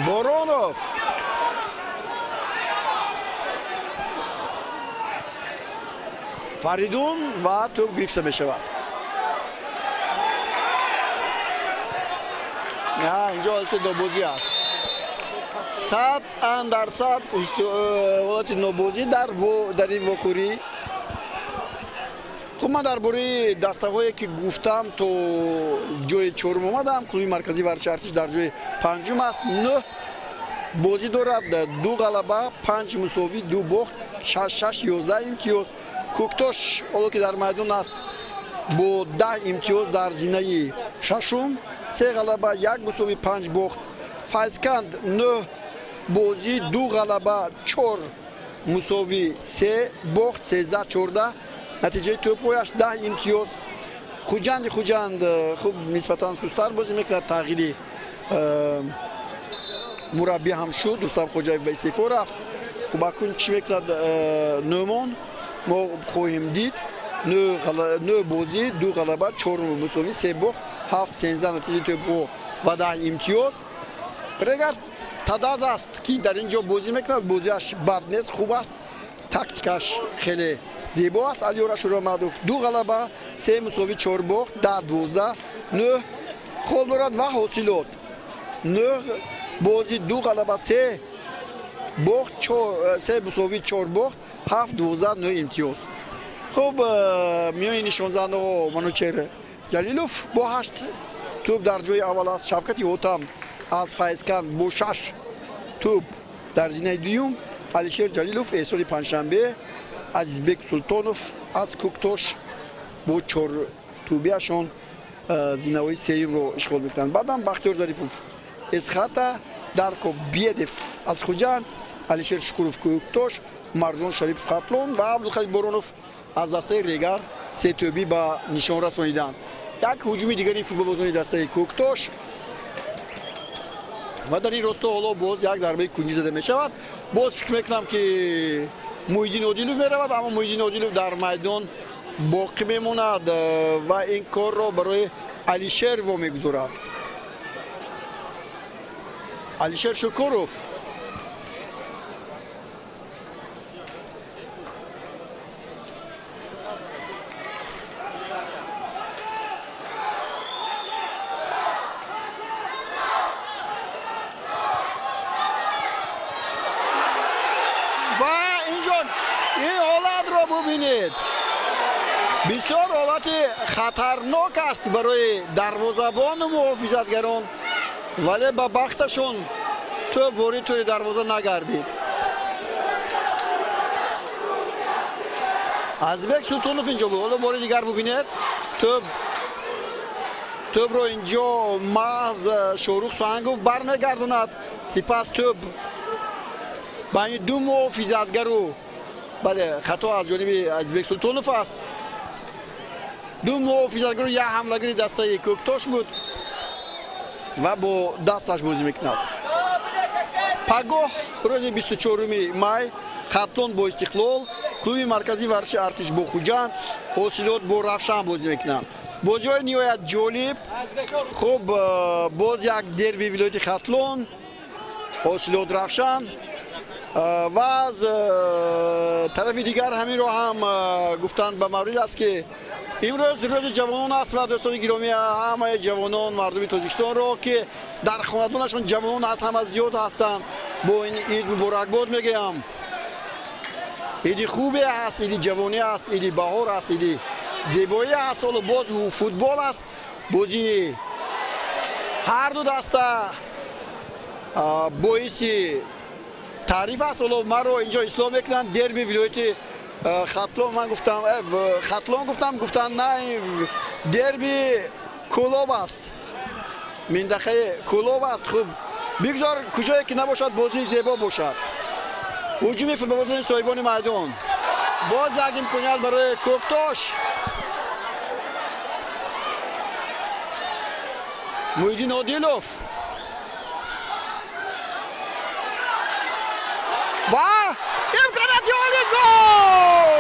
Боронов Фаридун ва тӯб гирифта мешавад. Инҷо ҳолати нобозӣ аст. 100% ҳолати нобозӣ дар ин вохӯрӣ. Хуб, ман дар бораи дастаҳое ки гуфтам то ҷои чорум омадам. Клуби марказии варзиши Артиш дар ҷои панҷум аст, 9 бозӣ дорад, 2 ғалаба, 5 мусовӣ, 2 бохт, 6 6 11 имтиёз. Кӯктош ҳоло ки дар майдон аст бо 10 имтиёз дар зинаи шашум, 3 ғалаба, 1 мусовӣ, 5 бохт. Файзканд 9 бозӣ, 2 ғалаба, 4 мусовӣ, 3 бохт, 13 14 натиҷаи тӯбҳояш 10 имтиёз. Хуҷанди Хуҷанд хуб нисбатан сустар бозӣ мекунад, тағйири мураббӣ ҳам шуд, Рустам Хоҷаев ба истеъфо рафт. Хуб, акнун чӣ мекунад Нӯъмон, мо хоҳем дид. 9 бозӣ, 2 ғалаба, 4 мусовӣ, 3 бохт, 7 13 натиҷаи тӯбҳо ва 10 имтиёз. Регар Тадаз аст ки дар ин ҷо бозӣ мекунад, бозиаш бад нест, хуб аст, тактикаш хеле зебо аст. Алиёр Ашурмадов 2 ғалаба, 3 мусовӣ, 4 бохт, 10 12 9 хол дорад ва Ҳосилот 9 бозӣ, 2 ғалаба, 3 бохт, 3 мусовӣ, 4 бохт, 7 12 9 имтиёз. Хуб, миёни нишонзандаҳо Манучер Ҷалилов бо 8 тӯб дар ҷои аввал аст, Шавкати Ҳотам аз Файзканд бо 6 тӯб дар зинаи дуюм, Алишер Ҷалилов эҳсони Панҷшанбе, Азизбек Султонов аз Кӯктош бо 4 тӯбиашон зинаҳои сеюмро ишғол мекунанд. Баъдан Бахтиёр Зарипов Эсхата, Дарко Бедев аз Хуҷанд, Алишер Шукуров Кӯктош, Марҷон Шарипов Хатлон ва Абдулхалил Боронов аз дастаи Регар 3 тӯбӣ ба нишон расониданд. Як ҳуҷуми дигари футболбозони дастаи Кӯктош ва дар ин росто ҳоло боз як зарбаи кунҷӣ зада мешавад. Боз фикр мекунам ки Муҳиддин Одилов меравад, аммо Муҳиддин Одилов дар майдон боқӣ мемонад ва ин корро барои Алишер вомегузорад. Алишер Шукуров бубинед, бисёр ҳолати хатарнок аст барои дарвозабону муҳофизатгарон, вале ба бахташон тӯб ворид тӯи дарвоза нагардид. Азизбек Султонов инҷо буд. Ҳоло бори дигар бубинед, тӯбро инҷо маҳз Шоҳрух Суҳангов бармегардонад. Сипас тӯб байни ду муҳофизатгару, бале, хато аз ҷониби Азизбек Султонов аст. Ду муҳофизатгару як ҳамлагари дастаи Кӯктош буд ва бо дасташ бозӣ мекунад. Пагоҳ рӯзи 24 май Хатлон бо Истиқлол, клуби марказии варзиши Артиш бо Хуҷанд, Ҳосилот бо Равшан бозӣ мекунанд. Бозиҳои ниҳоят ҷолиб. Хуб, боз як дерби вилояти Хатлон, Ҳосилот Равшан. Ва аз тарафи дигар ҳаминро ҳам гуфтанд ба маврид аст ки имрӯз рӯзи ҷавонон аст ва дӯстони гиромӣ, ҳамаи ҷавонон, мардуми Тоҷикистонро ки дар хонадонашон ҷавонон аз ҳама зиёд ҳастанд, бо ин ид муборакбод мегӯям. Иди хубе аст, иди ҷавонӣ аст, иди баҳор аст, иди зебоӣ аст. Ҳоло боз футбол аст, бозии ҳар ду даста боиси таъриф аст. Ҳоло маро инҷо ислоҳ мекунанд, дерби вилояти Хатлон, ман гуфтам Хатлон, гуфтам на, дерби Кӯлоб аст, минтақаи Кӯлоб аст. Хуб, бигзор куҷое ки набошад бозии зебо бошад. Ҳуҷуми футболбозони соҳибони майдон, боз як имконият барои Кӯктош. Муҳиддин Одилов ва имконияти олӣ, гол!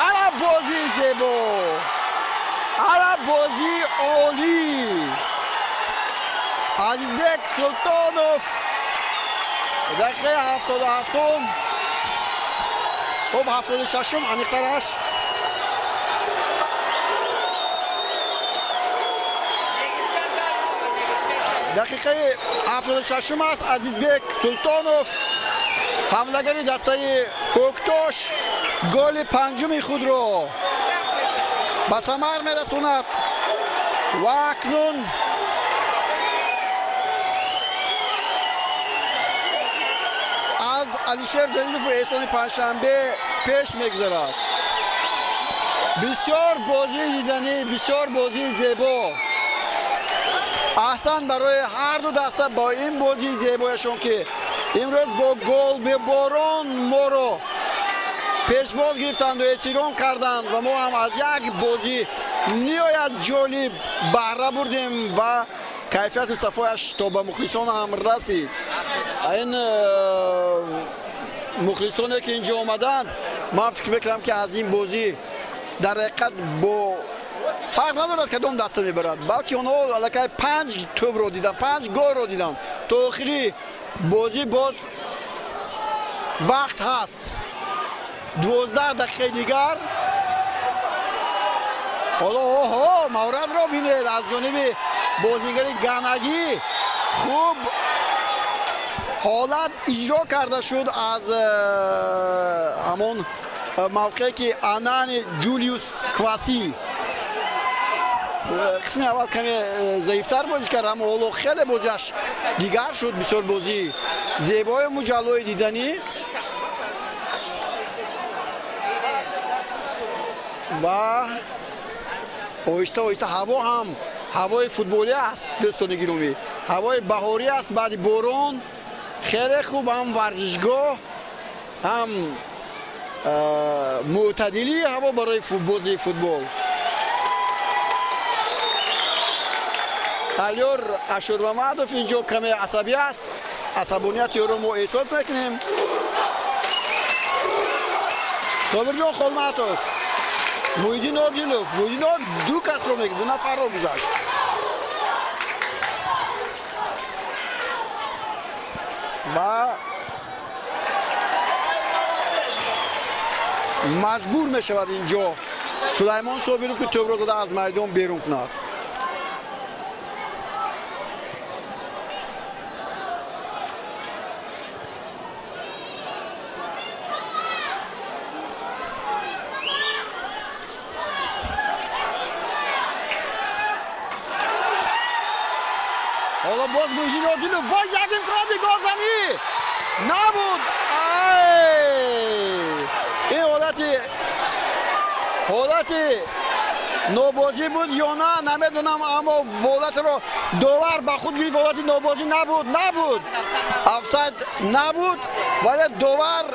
Ана бозии зебо, ана бозии олӣ. Азизбек Султонов дақиқаи 77-ум, хуб 76-ум аниқтараш. Дақиқаи 76-ум аст. Азизбек Султонов ҳамлагари дастаи Кӯктош голи панҷуми худро ба самар мерасонад ва акнун аз Алишер Ҷалилову Эҳсони Панҷшанбе пеш мегузарад. Бисёр бозии диданӣ, бисёр бозии зебо. Аҳсан барои ҳар ду даста бо ин бозии зебояшон, ки имрӯз бо гол беборон моро пешвоз гирифтанду эҳтиром карданд ва мо ҳам аз як бозӣ ниҳоят ҷолиб баҳра бурдем ва кайфияту сафояш то ба мухлисон ҳам расид. Ин мухлисоне ки инҷо омаданд, ман фикр мекунам, ки аз ин бозӣ дар ҳақиқат бо фарқ надорад кадом даста мебарад, балки онҳо аллакай 5 тӯбро диданд, 5 голро диданд. То охири бозӣ боз вақт ҳаст, 12 дақиқаи дигар. Ҳоло оҳо, маҳоратро бинед аз ҷониби бозигари ганагӣ. Хуб ҳолат иҷро карда шуд аз ҳамон мавқее ки Анани Ҷулиус Кваси қисми аввал каме заифтар бозӣ кард, аммо ҳоло хеле бозиаш дигар шуд. Бисёр бозии зебою муҷаллои диданӣ ва оҳиста оҳиста ҳаво ҳам ҳавои футболӣ аст, дӯстони гиромӣ, ҳавои баҳорӣ аст баъди борон. Хеле хуб ҳам варзишгоҳ, ҳам мӯътадилии ҳаво барои бозии футбол. Алёр Ашурмамадов инҷо каме асабӣ аст, асабонияти ӯро мо эҳсос мекунем. Собирҷон Холматов, Муҳиддин Одилов, Муҳиддин ду касро ду нафарро гузашт. Ва маҷбур мешавад инҷо Сулаймон Собиров, ки тӯбро зада аз майдон берун кунад. Ҳоло боз Муҳиддин Одилов, боз як имкони голзанӣ набуд. Ин ҳолати нобозӣ буд ё на, намедонам, аммо ҳолатро довар ба худ гирифт. Ҳолати нобозӣ набуд, набуд, офсайд набуд, вале довар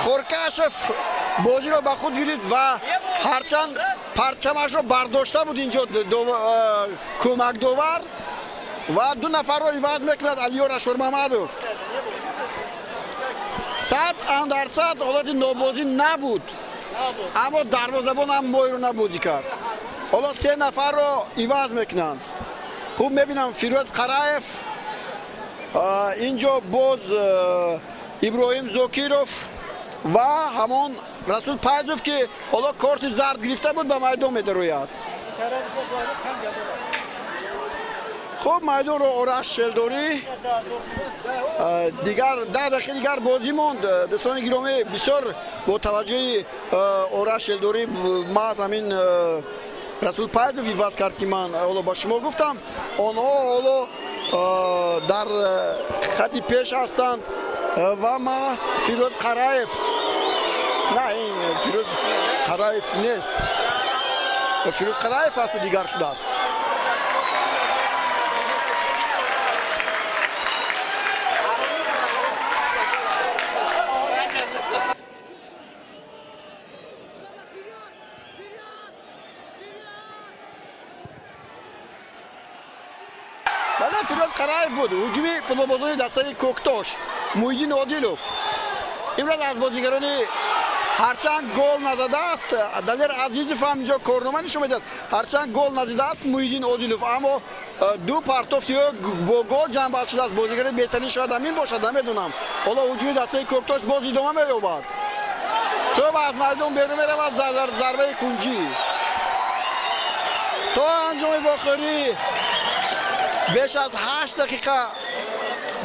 Хоркашев бозиро ба худ гирифт ва ҳарчанд парчамашро бардошта буд инҷо кӯмакдовар ва ду нафарро иваз мекунад Алиёр Ашурмамадов. 100% ҳолати нобозӣ набуд, аммо дарвозабон ҳам моҳиро набозӣ кард. Ҳоло 3 нафарро иваз мекунанд. Хуб мебинам Фирӯз Қараев, инҷо боз Иброҳим Зокиров ва ҳамон Расул Пайзов, ки ҳоло корти зард гирифта буд, ба майдон медарояд. Хуб майдонро Ораш Шелдорӣ. Дигар 10 дақиқа дигар бозӣ монд. Дӯстони гиромӣ, бисёр бо таваҷҷӯҳи Ораш Шелдорӣ маҳз ҳамин Расул Пайзов иваз кард, ки ман ҳоло ба шумо гуфтам. Онҳо ҳоло дар хати пеш ҳастанд ва маҳз Фирӯз Қараев, на, ин Фирӯз Қараев нест, Фирӯз Қараев асту дигар шудааст. Бале, Фирӯз Қараев буд. Ҳуҷуми футболбозони дастаи Кӯктош, Муҳиддин Одилов имрӯз аз бозигарони ҳарчанд гол назадааст, Далер Азизов ҳам инҷо корнома нишон медиҳад, ҳарчанд гол назидааст Муҳиддин Одилов, аммо ду партофти ӯ бо гол ҷамъбаст шудааст. Бозигари беҳтарин шояд ҳамин бошад, намедонам. Ҳоло ҳуҷуми дастаи Кӯктош боз идома меёбад. Тӯб аз майдон берун меравад, зарбаи кунҷӣ. То анҷоми вохӯрӣ беш аз 8 дақиқа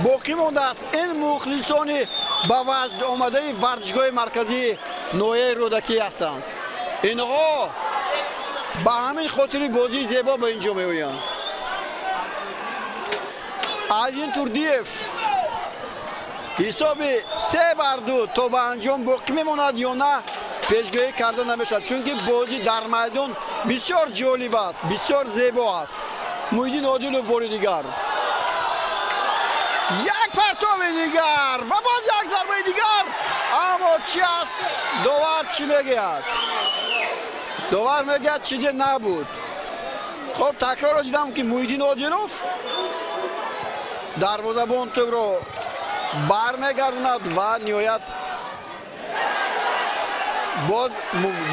боқӣ мондааст. Ин мухлисони ба ваҷд омадаи варзишгоҳи марказии ноҳияи Рӯдакӣ ҳастанд. Инҳо ба ҳамин хотири бозии зебо ба инҷо меоянд. Айдин Турдиев ҳисоби 3-2 то ба анҷом боқӣ мемонад ё на пешгӯӣ карда намешавад, чунки бозӣ дар майдон бисёр ҷолиб аст, бисёр зебо аст. Муҳиддин Одилов бори дигар, як партоби дигар ва боз як зарбаи дигар. Аммо чӣ аст? Довар чӣ мегӯяд? Довар мегӯяд чизе набуд. Хоб, такрорро дидам, ки Муҳиддин Одилов дарвозабон тӯбро бармегардонад ва ниҳоят боз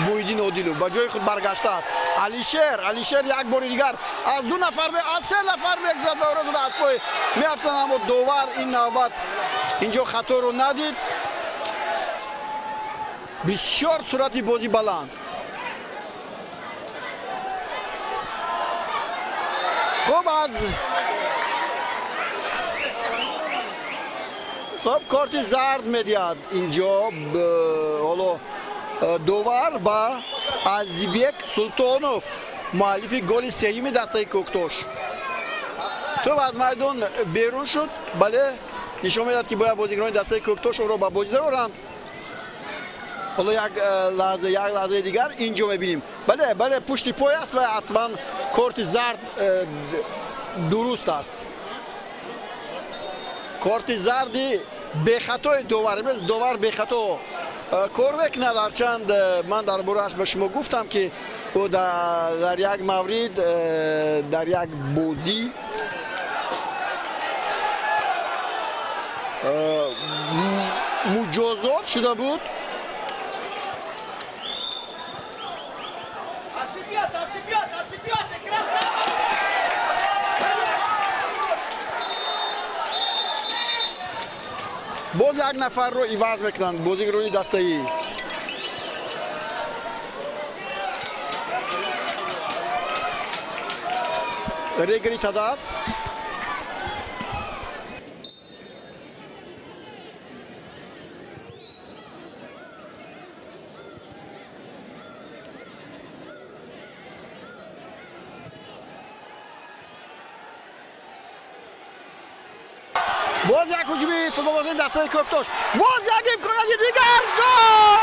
Муҳиддин Одилов ба ҷои худ баргаштааст. Алишер як бори дигар аз ду нафар, аз се нафар мегузарад ва ӯро зуда аз пой меафтанд, аммо довар ин навбат инҷо хаторо надид. Бисёр суръати бозӣ баланд. Хуб, аз хуб корти зард медиҳад инҷо ҳоло довар ба Азизбек Султонов, муаллифи голи сеюми дастаи Кӯктош. Тӯб аз майдон берун шуд. Бале, нишон медиҳад, ки бояд бозигарони дастаи Кӯктош ӯро ба бозӣ дароранд. Ҳоло як лаҳза, як лаҳзаи дигар инҷо мебинем. Бале, бале, пушти пой аст ва ҳатман корти зард дуруст аст. Корти зарди бехатои довар. Имрӯз довар бехато кор мекунад, ҳарчанд ман дар борааш ба шумо гуфтам, ки ӯ дар як маврид, дар як бозӣ муҷозот шуда буд. Боз як нафарро иваз мекунанд бозигарони дастаи Регри Тадас. Боз як ҳуҷуми футболбозони дастаи Кӯктош, боз як имконияти дигар, гол!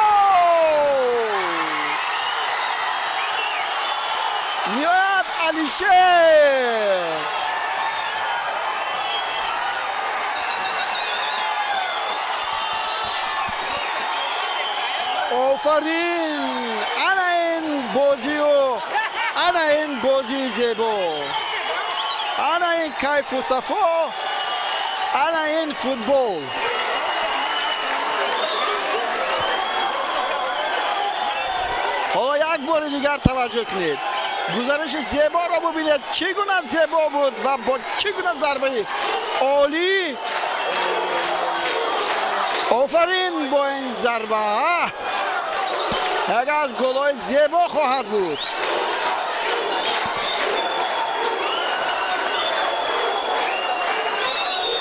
Ниҳоят Алишер офарин! Ана ин бозию ана ин бозии зебо, ана ин кайфу сафо, ана ин футбол. Ҳоло як бори дигар таваҷҷӯҳ кунед, гузариши зеборо бубинед, чӣ гуна зебо буд ва бо чӣ гуна зарбаи олӣ. Офарин бо ин зарба, яке аз голҳои зебо хоҳад буд.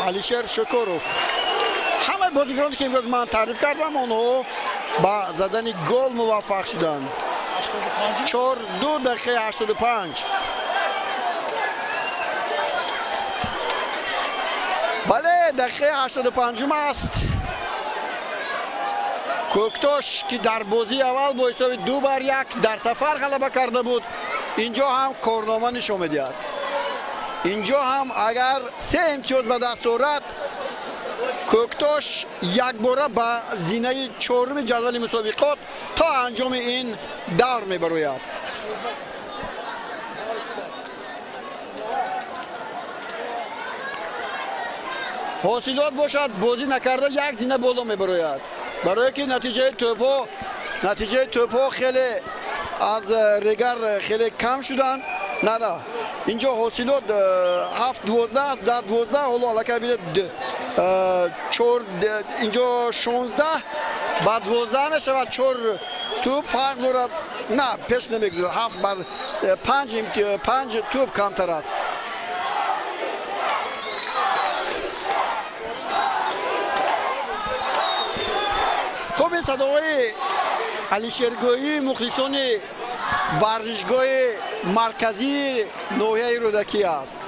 Алишер Шукуров. Ҳамаи бозигароне, ки имрӯз ман таъриф кардам, онҳо ба задани гол муваффақ шуданд. 4-2, дақиқаи 85. Бале, дақиқаи 85 аст. Кӯктош, ки дар бозии аввал бо ҳисоби 2-1 дар сафар ғалаба карда буд, инҷо ҳам корнома нишон медиҳад. Инҷо ҳам агар 3 имтиёз ба даст орад, Кӯктош якбора ба зинаи чоруми ҷадвали мусобиқот то анҷоми ин давр мебарояд. Ҳосилот бошад, бозӣ накарда як зина боло мебарояд, барое ки натиҷаи тӯбҳо хеле аз регар хеле кам шуданд. На, на, инҷо ҳосилот 7-12 аст, 10-12. Ҳоло аллакай бинед, 4, инҷо 16-12 мешавад, 4 тӯб фарқ дорад. На, пеш намегузарад, 7 бар 5, 5 тӯб камтар аст. Садоҳои алишергоҳии мухлисони варзишгоҳи марказии ноҳияи Рӯдакӣ аст.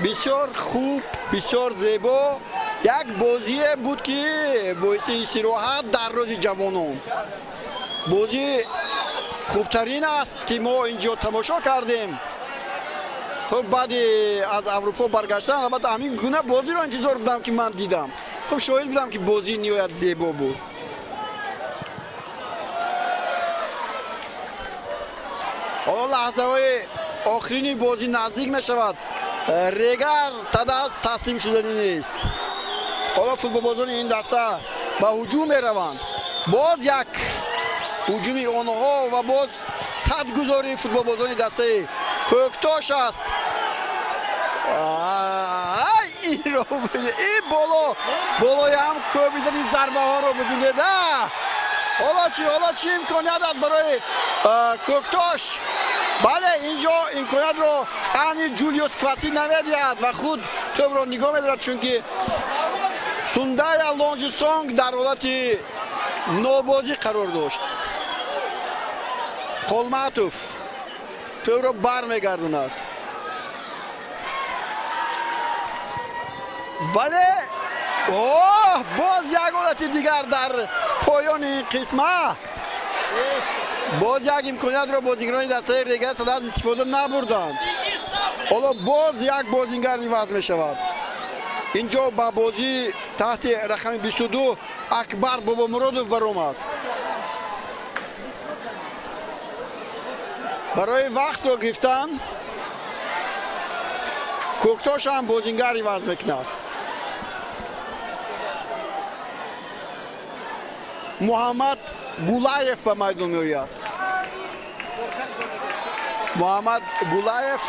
Бисёр хуб, бисёр зебо як бозие буд, ки боиси истироҳат дар рӯзи ҷавонон. Бозӣ хубтарин аст, ки мо инҷо тамошо кардем. Хуб, баъди аз Аврупо баргаштан, албатта, ҳамин гуна бозиро интизор будам, ки ман дидам. Хуб, шоҳид будам, ки бозӣ ниҳоят зебо буд. Ҳоло лаҳзаҳои охирини бозӣ наздик мешавад. Регар Тадаз таслим шуданӣ нест. Ҳоло футболбозони ин даста ба ҳуҷум мераванд. Боз як ҳуҷуми онҳо ва боз садгузории футболбозони дастаи Кӯктош аст. Инро бибинед, ин боло болои ҳам кӯбидани зарбаҳоро бибинед. Ҳоло чӣ, ҳоло чӣ имконият аст барои Кӯктош? Бале, инҷо имкониятро ани Ҷулиус Кваси намедиҳад ва худ тӯбро нигоҳ медорад, чунки Сундая Лонҷисонг дар ҳолати нобозӣ қарор дошт. Холматов тӯбро бармегардонад, вале оҳ, боз як ҳолати дигар дар поёни ин қисма. Боз як имкониятро бозигарони дастаи Регар Тадаз истифода набурданд. Ҳоло боз як бозингар иваз мешавад. Инҷо ба бозӣ таҳти рақами 22 Акбар Бобомуродов баромад. Барои вақтро гирифтан Кӯктош ҳам бозингар иваз мекунад. Муҳаммад Гулаев ба майдон меояд. Муҳаммад Гулаев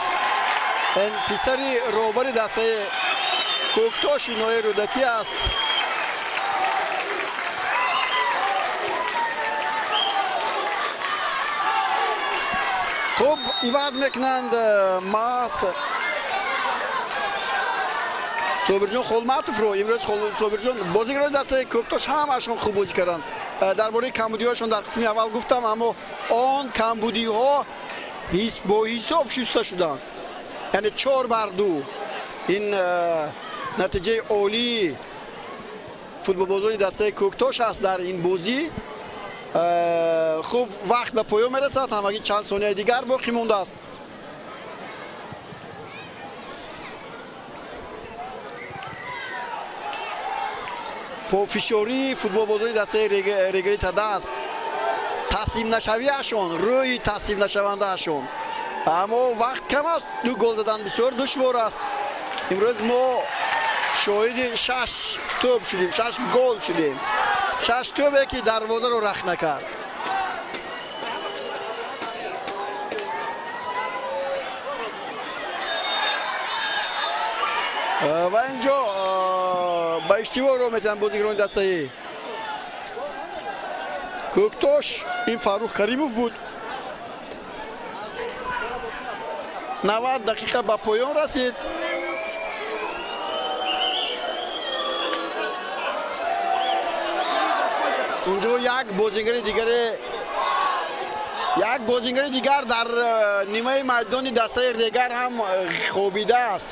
писари роҳбари дастаи Кӯктоши ноҳияи Рӯдакӣ аст. Хуб, иваз мекунанд маҳз Собирҷон Холматовро. Имрӯз Собирҷон, бозигарони дастаи Кӯктош ҳамашон хуб бозӣ карданд. Дар бораи камбудиҳояшон дар қисми аввал гуфтам, аммо он камбудиҳо бо ҳисоб шуста шуданд. Яъне 4-2. Ин натиҷаи олии футболбозони дастаи Кӯктош аст дар ин бозӣ. Хуб, вақт ба поён мерасад, ҳамагӣ чанд сонияи дигар боқӣ мондааст. Пофишории футболбозони дастаи Регари Тадаз, таслимнашавиашон, рӯи таслимнашавандаашон. Аммо вақт кам аст, 2 гол задан бисёр душвор аст. Имрӯз мо шоҳиди 6 тӯб шудем, 6 гол шудем. 6 тӯбе, ки дарвозаро рахт накард. Ва инҷо ба иштибоҳ роҳ метиҳанд бозигарони дастаи Кӯктош. Ин Фаррух Каримов буд. 90 дақиқа ба поён расид. Унҷо як бозигари дигаре, як бозигари дигар дар нимаи майдони дастаи Регар ҳам хобидааст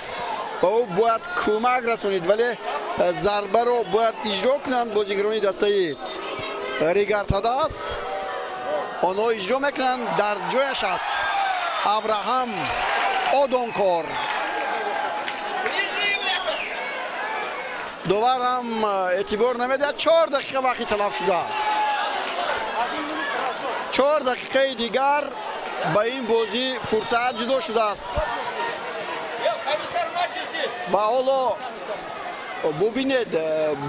ва ӯ бояд кӯмак расонид, вале зарбаро бояд иҷро кунанд бозигарони дастаи Регар Тадаз. Онҳо иҷро мекунанд, дар ҷояш аст Абраҳам Одонкор. Довар ҳам эътибор намедиҳад. 4 дақиқа вақти талаф шуда. 4 дақиқаи дигар ба ин бозӣ фурсат ҷудо шудааст. Ва ҳоло бубинед,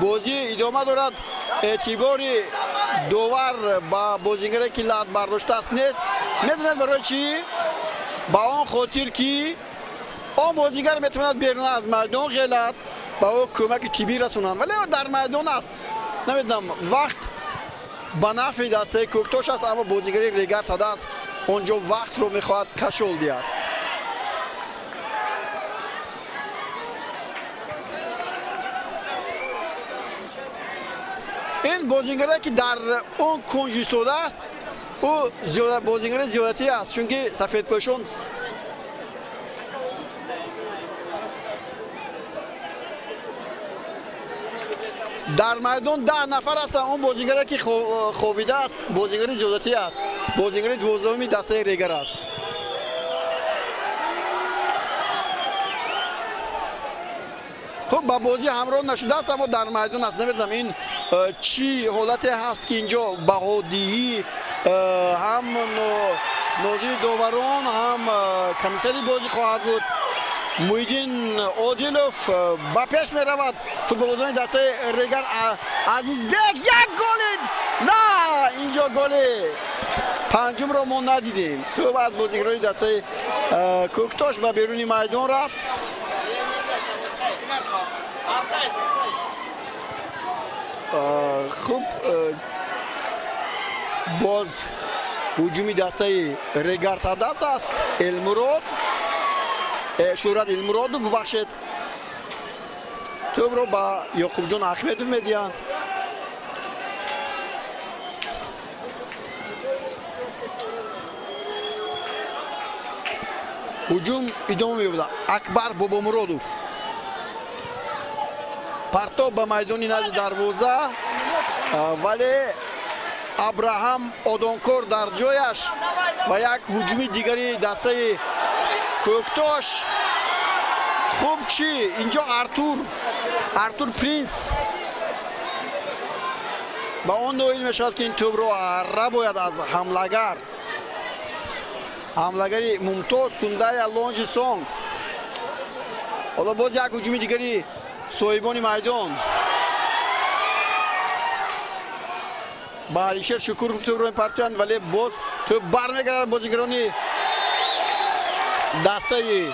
бозӣ идома дорад. Эътибори довар ба бозигаре, ки лат бардоштааст, нест. Медонед барои чӣ? Ба он хотир, ки он бозигар метавонад берун аз майдон ғелад, ба ӯ кӯмаки тиббӣ расонанд, вале дар майдон аст. Намедонам, вақт ба нафъи дастаи Кӯктош аст, аммо бозигари Регар Тадаз он ҷо вақтро мехоҳад кашол диҳад. Ин бозингаре ки дар он кунҷ истодааст, ӯ бозингари зиёдатӣ аст, чунки сафедпӯшон дар майдон 10 нафар ҳастанд. Он бозингаре ки хобидааст, бозингари зиёдатӣ аст, бозингари 12-уми дастаи Регар аст. Хуб, ба бозӣ ҳамроҳ нашудааст, аммо дар майдон аст. Намедонам ин чӣ ҳолате ҳаст, ки инҷо баҳодиҳӣ ҳам нозири доварон, ҳам комиссари бозӣ хоҳад буд. Муҳиддин Одилов ба пеш меравад. Футболбозони дастаи Регар. Азизбек, як голи! На, инҷо голи панҷумро мо надидем. Тӯб аз бозигарони дастаи Кӯктош ба беруни майдон рафт. Хуб, боз ҳуҷуми дастаи Регар Тадас аст. Элмурод, Шӯҳрат Элмуродов, бубахшед, тӯбро ба Ёқубҷон Ахмедов медиҳанд. Ҳуҷум идома меёбад. Акбар Бобомуродов партоб ба майдони назди дарвоза, вале Абраҳам Одонкор дар ҷояш ва як ҳуҷуми дигари дастаи Кӯктош. Хуб, чӣ инҷо Артур Принс ба он ноил мешавад, ки ин тӯбро рабояд аз ҳамлагари мумтоз Сундая Лонжи Сонг. Ҳоло боз як ҳуҷуми дигари соҳибони майдон. Ба Алишер Шукуров тӯбро мепартоянд, вале боз тӯб бармегардад бозигарони дастаи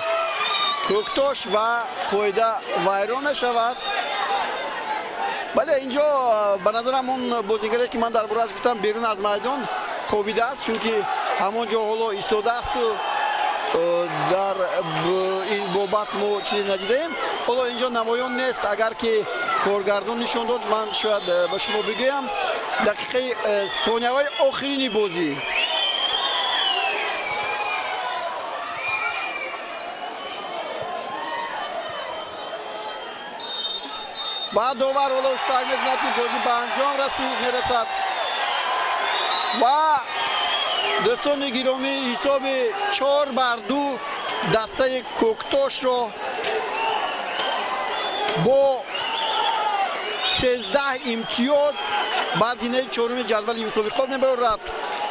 Кӯктош ва қоида вайрон мешавад. Бале, инҷо ба назарам он бозигаре ки ман дар борааш гуфтам, берун аз майдон хобидааст, чунки ҳамон ҷо ҳоло истодаасту дар ин бобат мо чизе надидаем. Ҳоло инҷо намоён нест. Агар ки коргардон нишон дод, ман шояд ба шумо бигӯям. Дақиқаи сонияҳои охирини бозӣ. Ва довар ҳоло ҳушдор мекунад, ки бозӣ ба анҷом мерасад. Ва дӯстони гиромӣ, ҳисоби 4-2 дастаи Кӯктошро бо 13 имтиёз ба зинаи чоруми ҷадвали мусобиқот мебарад.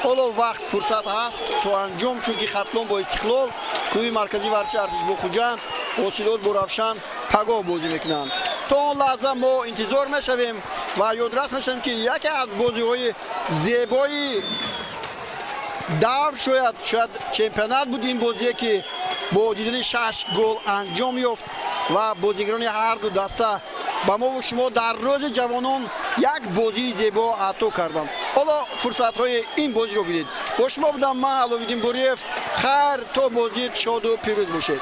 Ҳоло вақт фурсат ҳаст то анҷом, чунки Хатлон бо Истиқлол, клуби марказии варзиши Артиш бо Хуҷанд, Ҳосилот бо Равшан пагоҳ бозӣ мекунанд. То он лаҳза мо интизор мешавем ва ёдрас мешавем, ки яке аз бозиҳои зебои давр, шояд чемпионат буд ин бозие, ки бо дидани 6 гол анҷом ёфт ва бозигарони ҳар ду даста ба мо шумо дар рӯзи ҷавонон як бозии зебо ато карданд. Ҳоло фурсатҳои ин бозиро бинед. Бо шумо будам ман, Аловиддин Бориев. Хайр, то бозӣ шоду пирӯз бошед.